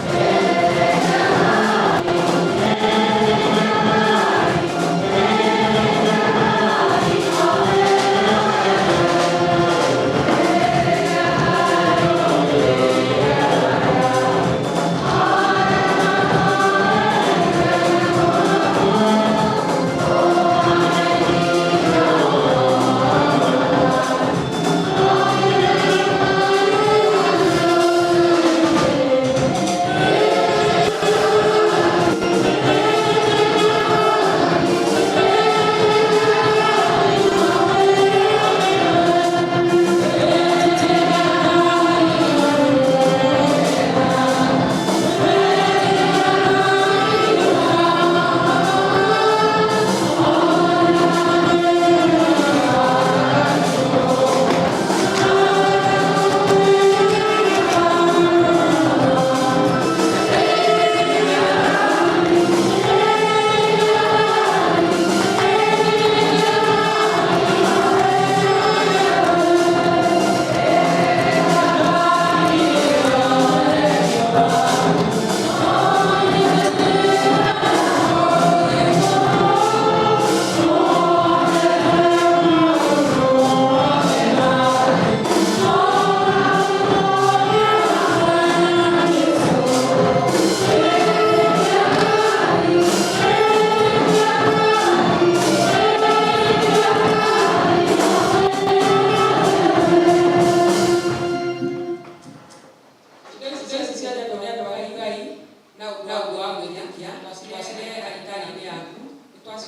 Amen.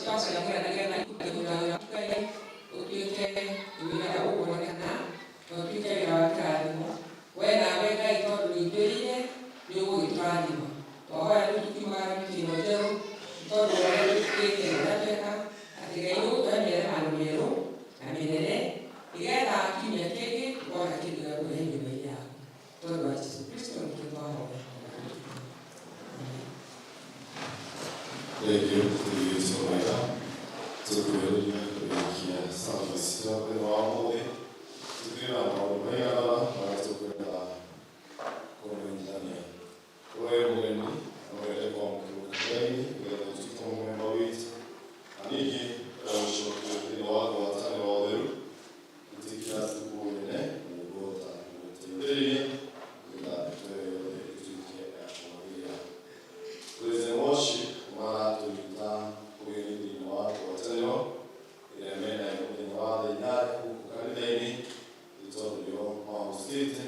Twacagũra nĩgetha wĩra Ngai ũtuĩke wĩra ũkuonekana na ũtuĩke wĩra wa kĩrathimo. We nawe Ngai tondũ nĩ ũtwĩrĩire nĩ ũgũgĩtũrathima. Twahoya rĩu tũkiumagara wiki ĩno njerũ tondũ ũrĩa wĩtĩkĩte ũrĩa tweka atĩ Ngai nĩ ũgũtũhe mĩeremano mĩerũ na mĩnene nĩgetha kiumia kĩngĩ tũkorwo na kĩndũ gĩa kũrehe nyũmba-inĩ yaku. Tondũ wa Jesũ Kristo nĩkĩo twahoya. Thank you tũigĩte wega tũkwĩrĩria kũrĩkia service ya mũthenya wa ũmũthĩ tũkĩrĩ na maũndũ maigana ũna marĩa tũkwenda kũmenyithania. We mũgeni no wende kwamũkĩrwo kanitha-inĩ nĩgetha ũtuĩke mũmemba witũ na ningĩ kwenda gũcokio thĩinĩ wa ngwatanĩro ya ũtheru ĩtĩkĩra thukuru nene na nĩngũhota gũgũteithĩrĩria nĩgetha ndeto ĩyo yothe ĩtuĩke ya kwagĩrĩra. Praise and worship maratũnyita ũgeni thĩinĩ wa ngwatanĩro ĩrĩa menayo mũthenya wa thaa 8 gũkũ kanitha-inĩ nĩ tondũ nĩo mahostĩte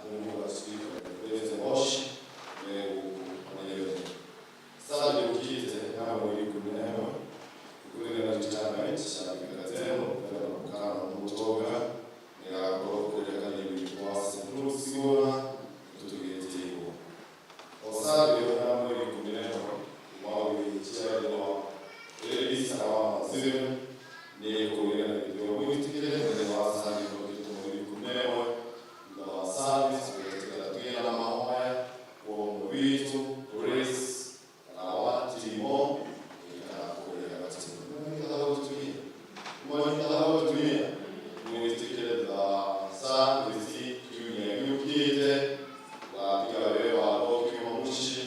rĩu speaker praise and worship me gũkũ mũthenya yothe. Saturday ũkĩte ya mweri 11 kũrĩ na retirement ya Gatemo kwenda gũkana mũtonga nĩgakorwo kũrĩa kanitha witũ wa St. Luke's Sigona tũtũgĩtĩirwo. O Saturday ya mweri 11 kuma gwĩtia thĩinĩ wa Ladies kana wa Mazimu nĩ kũgĩa na gĩtĩo mwĩtĩkĩre mũthenya wa Sunday ũkĩte mweri 11 thutha wa service gwĩtĩkĩra tũgĩe na mahoya kwa ũmwe witũ Grace kana wa Timo kana kũrĩa Gatemo. Mwanyitaga gũtumia mwĩtĩkĩre thutha wa service kiumia gĩũkĩte tũgatiga wĩra wa kiuma mũciĩ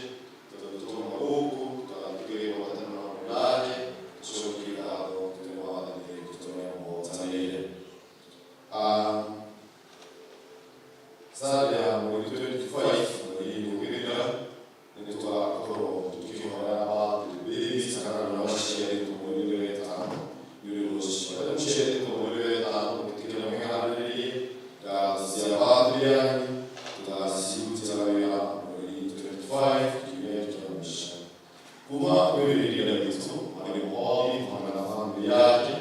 tondũ twauma gũkũ tũgathiĩ gwatanĩro hamwe nake tũcokie ngatho tũrĩ Mwathani tũrĩa mũhotanĩire. Saturday ya mweri 25 mweri ũgĩthira nĩ tũgakorwo tũkĩhoya babies kana arĩa maciarĩtwo mweri wa ĩtano nĩ ũndũ ũcio arĩa mũciarĩtwo mweri wa ĩtano mwĩtĩkĩre mwĩharĩrĩrie ngatho cia birthday yanyu tũgacirutĩra wĩra mweri 25 kiumia kĩa mũico. Kuma kwĩrĩria witũ mwalimu Holly hamwe na famĩlĩ yake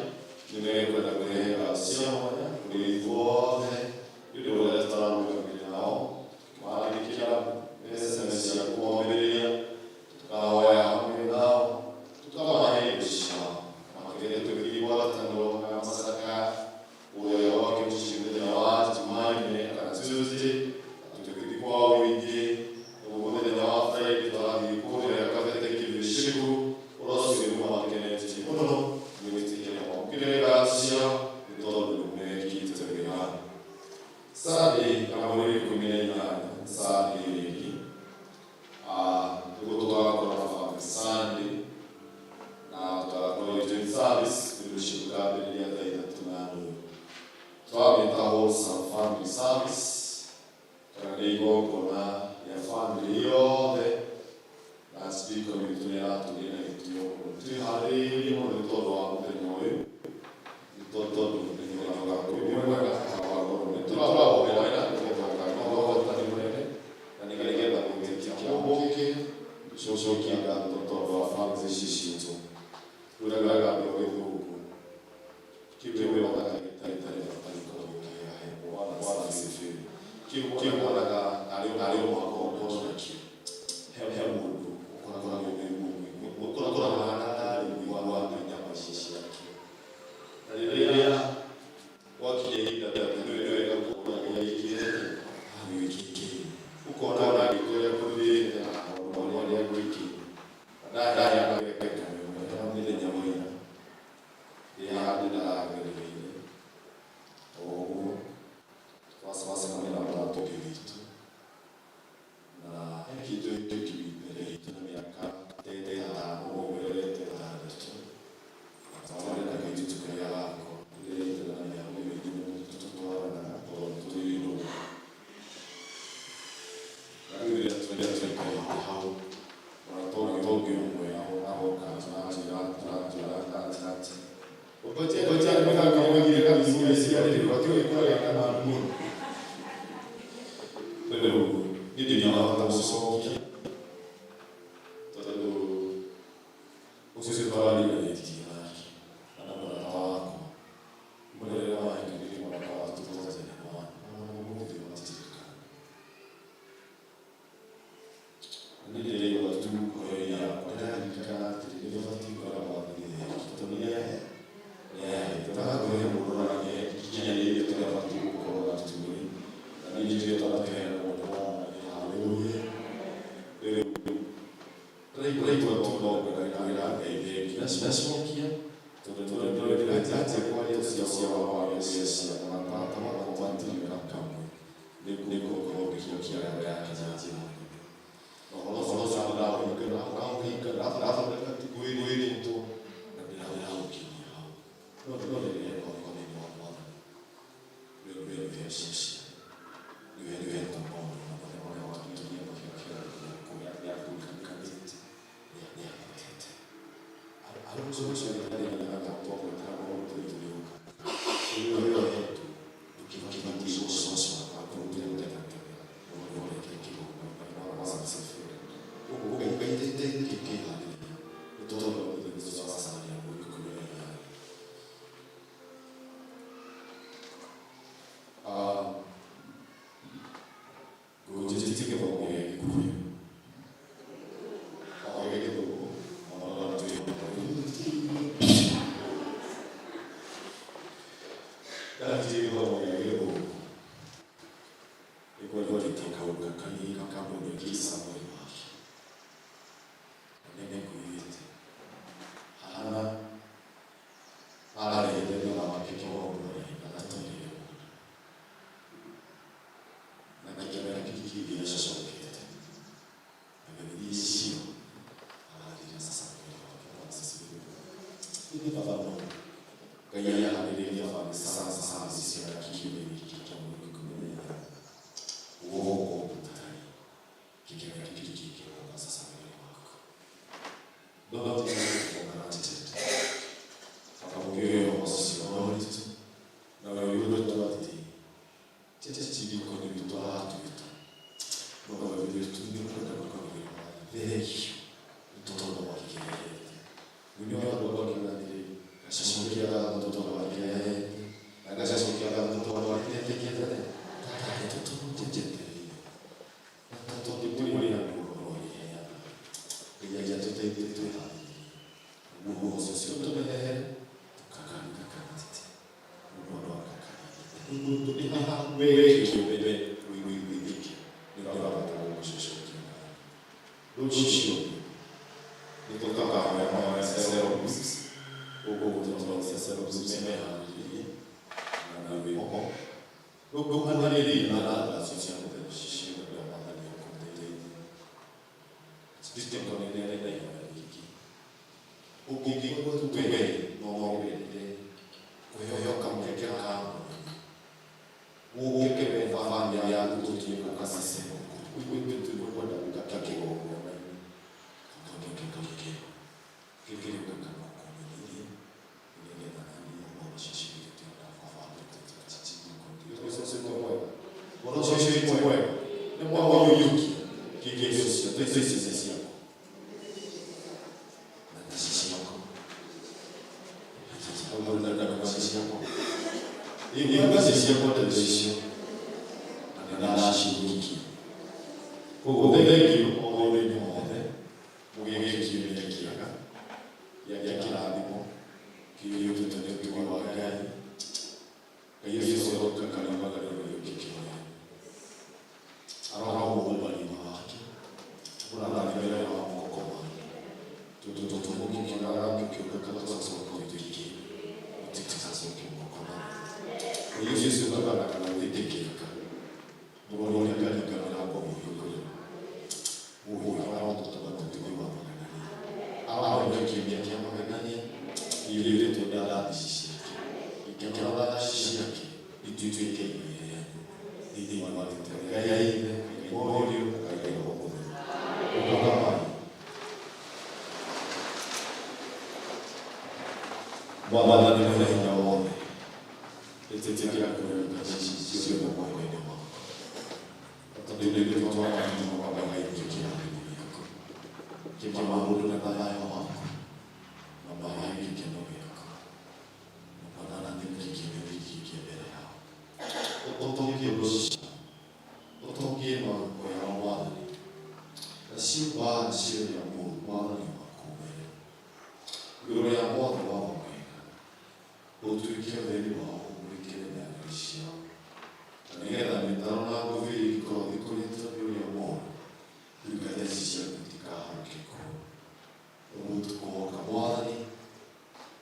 nĩ mekwenda kũrehe ngatho cia mwanya kũrĩ ithuothe nĩ ũndũ ũrĩa tũrarũgamĩrĩra nao tũkĩmandĩkĩra SMS cia kũmomĩrĩria tũkahoya hamwe nao tũkamahe indo ciao makĩria tũgĩthiĩ gwatanĩro ya macakaya ũrĩa gwake mũciĩ mũthenya wa Jumanne kana Tuesday tũgĩthiĩ kwa ũingĩ mũthenya wa Friday tũrathiĩ kũrĩa Kabete Kĩbĩcĩkũ ũrĩa ũcio nĩ makenetie mũno mwĩtĩkĩre mwamũkĩre ngatho ciao nĩ tondũ nĩ mekĩte wega. Sunday ya mweri 18 Sunday rĩngĩ nĩguo tũgakorwo na family Sunday na tũgakorwo joint service nĩ ũndũ ũcio tũkambĩrĩria thaa 3:30. Twamĩta wholesome family service kana nĩ igongona rĩa family yothe na speaker witũ nĩ aratũgĩa na gĩtĩo mũno twĩharĩrĩirie mũno nĩ tondũ wa mũthenya ũyũ nĩ tondũ mũthenya ũgakorwo wĩ mwega ũgakorwo nĩ tũrahoera nĩgetha ũgakorwo ũhotani mũnene na nĩgetha gwĩtĩkia ũmũke tũcokie ngatho tondũ wa family ici citũ ũrĩa gĩthũngũ kĩu wonaga gĩtarĩ bata gĩkoragwo kĩhahe. Bwana asifiwe. Kĩu wonaga arĩ o mũhaka ũkorwo nakĩo he mũndũ ũkoragwo ũkoragwo hana tarĩ mũigua nyama ici ciake na rĩrĩa gwakinya ihinda nĩ wega gũkorwo wĩkĩte wĩkĩte ũkona gĩko ũrĩa kũthirĩte na maũndũ marĩa gwĩkĩte ndaheana ngerekano ĩmwe ya mũthenya wa ira ndĩ handũ ndaragerereire o ũguo twacemania na mũrata ũngĩ witũ na he kĩndũ mbere itũ na mĩaka 5 ũguo 6 twarĩ na kairĩtu karĩa gakwa tũrĩte na mĩaka mĩingĩ mũno tũtwaranaga tondũ tũrĩ ndũgũ na rĩu rĩrĩa twaikarĩte hau mũrata ũngĩ ũmwe agoka anjĩra atĩ ngoja nĩmũgire kabisa watiũĩ kũrĩa kana mũno rĩu niĩ ndingĩhota gũcokia tondũ ũcio Twariganĩtie nake na mũrata wakwa mũrĩre wahikanĩrie mwaka wa 2001 na ũmũthĩ matirikana. Nĩ ndĩraigua tu ngoro-inĩ yakwa ndĩraririkana atĩ nĩ batiĩ kwĩra Mwathani thengiũ tondũ nĩaheete na ngoro mũndũ na nĩkinyanĩirie tũrĩa batiĩ gũkorwo na tũrĩ na niĩ njũĩ twanatũheana mũndũ wa Mwathani. Haleluya. Rĩu ndĩraigua tu no ngwenda kwĩra Ngai thengiũ ndacokia tondũ ndĩratia kwaria cia wakwa cia ciana na tata wakwa matirĩ na kamwe nĩngũkorwo ngĩcokia ngoro yake na njĩra nene. Ũhoro ũcio ndĩraũhinga ndathondeka ngwĩrĩtwo na ndĩraũkinyia hau no ndĩreka ũhoro thĩinĩ wa Mwathani wĩhe ciana nĩwe maũndũ marĩa watũturia gĩaku nĩahotete arũcio ũcio nĩarĩaga tondũ ũrĩa ũhetwo ndũkĩbatiĩ gũcocoa kũrutĩra kĩgongona wa ũguo Ngai kĩharĩria nĩ tondũ ũcio wa sahani ya 18. Ngũnjĩtie gĩthomo gĩa Gĩkũyũ o gĩa Gĩthũngũ ona no ndanjirie gĩthomo gĩa Gĩthũngũ nĩkwarĩtie kaũndũ kanini kamũndũ Samueli wake na nĩngũigĩte Hana arehete thutha wake kĩgongona agatwarire mwana na kĩmera kĩngĩ gĩacokete agĩthiĩ Shilo agathiĩ na Samueli wake. Bwana asifiwe. Ĩndĩ baba no Ngai aharĩrĩria famĩlĩ cia kiumia gĩkĩ kĩa mweri 18 gũkũ gũtarĩ kĩmera kĩngĩ kĩngĩgoka Samueli waku not granted akamũkĩra ũcio noritũ na wĩyũrĩtwo atĩ tete chibiko nĩ witũ aratwĩta no wĩtu nĩ kwenda gũkagĩra thengio nĩ tondũ wa kĩrehete mwini wa rwĩmbo akiuga atĩrĩ gacokia ngatho tondũ wa kĩrehete na gacokia ngatho tondũ wa kĩrehete tatete tondũ njetereire na tondũ kũrĩ andũ ũhoro rĩheanaga. Ngai atũteithie twĩharĩrie ũguo ũcio tũmehere tũkaririkana atĩ mũndũ akakarĩria wee kĩũmbe wĩiguithĩtie nĩ ũrabatara gũcokia ngatho. Rũciũ nĩ tũkahoya mahoya cell groups ũguo tũtongoria cell groups meharĩrie na rwĩmbo rũkuhanĩrĩrie na thaa cia mũthenya ciothe. Mwathani akũteithie ndĩkonere na ihoya rĩngĩ ũngĩigua tu we no wende kũheo kamweke ka mwanya ũke we bamĩrĩ yaku tũthiĩ gũka ceceni kwenda gũka kĩgongona-inĩ kamweke kangĩ kĩkĩrĩ gũka no kũmenyithie nĩgetha naniĩ ũhoro ũcio ũhoro ũcio ti mwega nĩ mwaũiyũkia kĩngĩ ũcio icio nĩ ciakwa na nĩ ciakwa ciakwa igua ciakwa ndeto icio na nĩ ndaciiyũkia. Koguo thengio o maũndũ-inĩ mothe mũgĩe kiumia kĩega gĩa kĩrathimo kĩiyũrĩtwo nĩ ũtugi wa Ngai. Ngai ũcio ũroka kariũka arohũma riri wake mũrathimĩre wa moko make tondũ tũmũkĩkĩraga kĩũka tũgacoka tũingĩ tũtigacoke moko make. Ngai ũcio tũganaga na gwĩtĩkĩrĩka mũroneka mĩrango mũhingũre ũguo arotũtũma ũtugi wa magegania arohe kiumia kĩa magegania kĩiyũrĩtwo nĩ thabi ciake ikĩro tha ciake ituĩke igai rĩanyu thĩinĩ wa rĩĩtwa rĩa Ngai Ithe, Ngai Mũriũ na Ngai Roho Mũtheru. Ũkamai. Mwathani mwene hinya wothe ĩtĩkĩra kũrĩũka ciothe moko-inĩ maku tondũ ithuĩ twanathimwo Ngai kĩrathimo gĩaku kĩmaũndũ na thayũ waku na Ũtuĩke ũtheri wao ũmũrĩkĩre nyayo ciao. Na nĩgetha mĩtaro na ngũbia ingĩkorwo thikũrĩtwo nĩ ũrĩa mũũru, ndungata ici ciaku itikahũke kuo. Ũguo tũkũhoka Mwathani,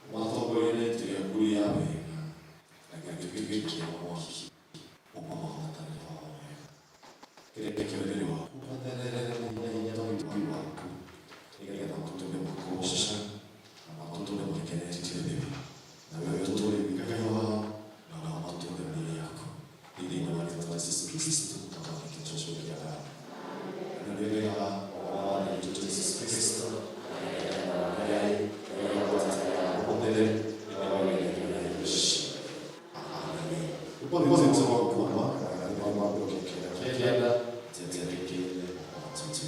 ũmatongorie na itu rĩaku rĩa wega, na gĩtuĩke kĩa mwaki, ũmahotanĩ wao wega. Kĩreke ũtheri waku ũmatherere na hinya wa ũmbi waku, nĩgetha matũme makũgooca na matũme makenetio nĩwe. Nawe ũtũũre wĩ Ngai wao, na nao matũũre marĩ aku. Thĩinĩ wa rĩĩtwa rĩa Jesũ Kristũ tũkahoya tũcokia ngatho. Na nĩ wega wa Mwathani witũ Jesũ Kristũ, na wendano wa Ngai, na ngwatanĩro ya Roho Mũtheru, ĩrogĩa na hingo ciothe. Amen. Rwĩmbo rwitũ rwa kuma magana ma 99 njerekeire ũhoti.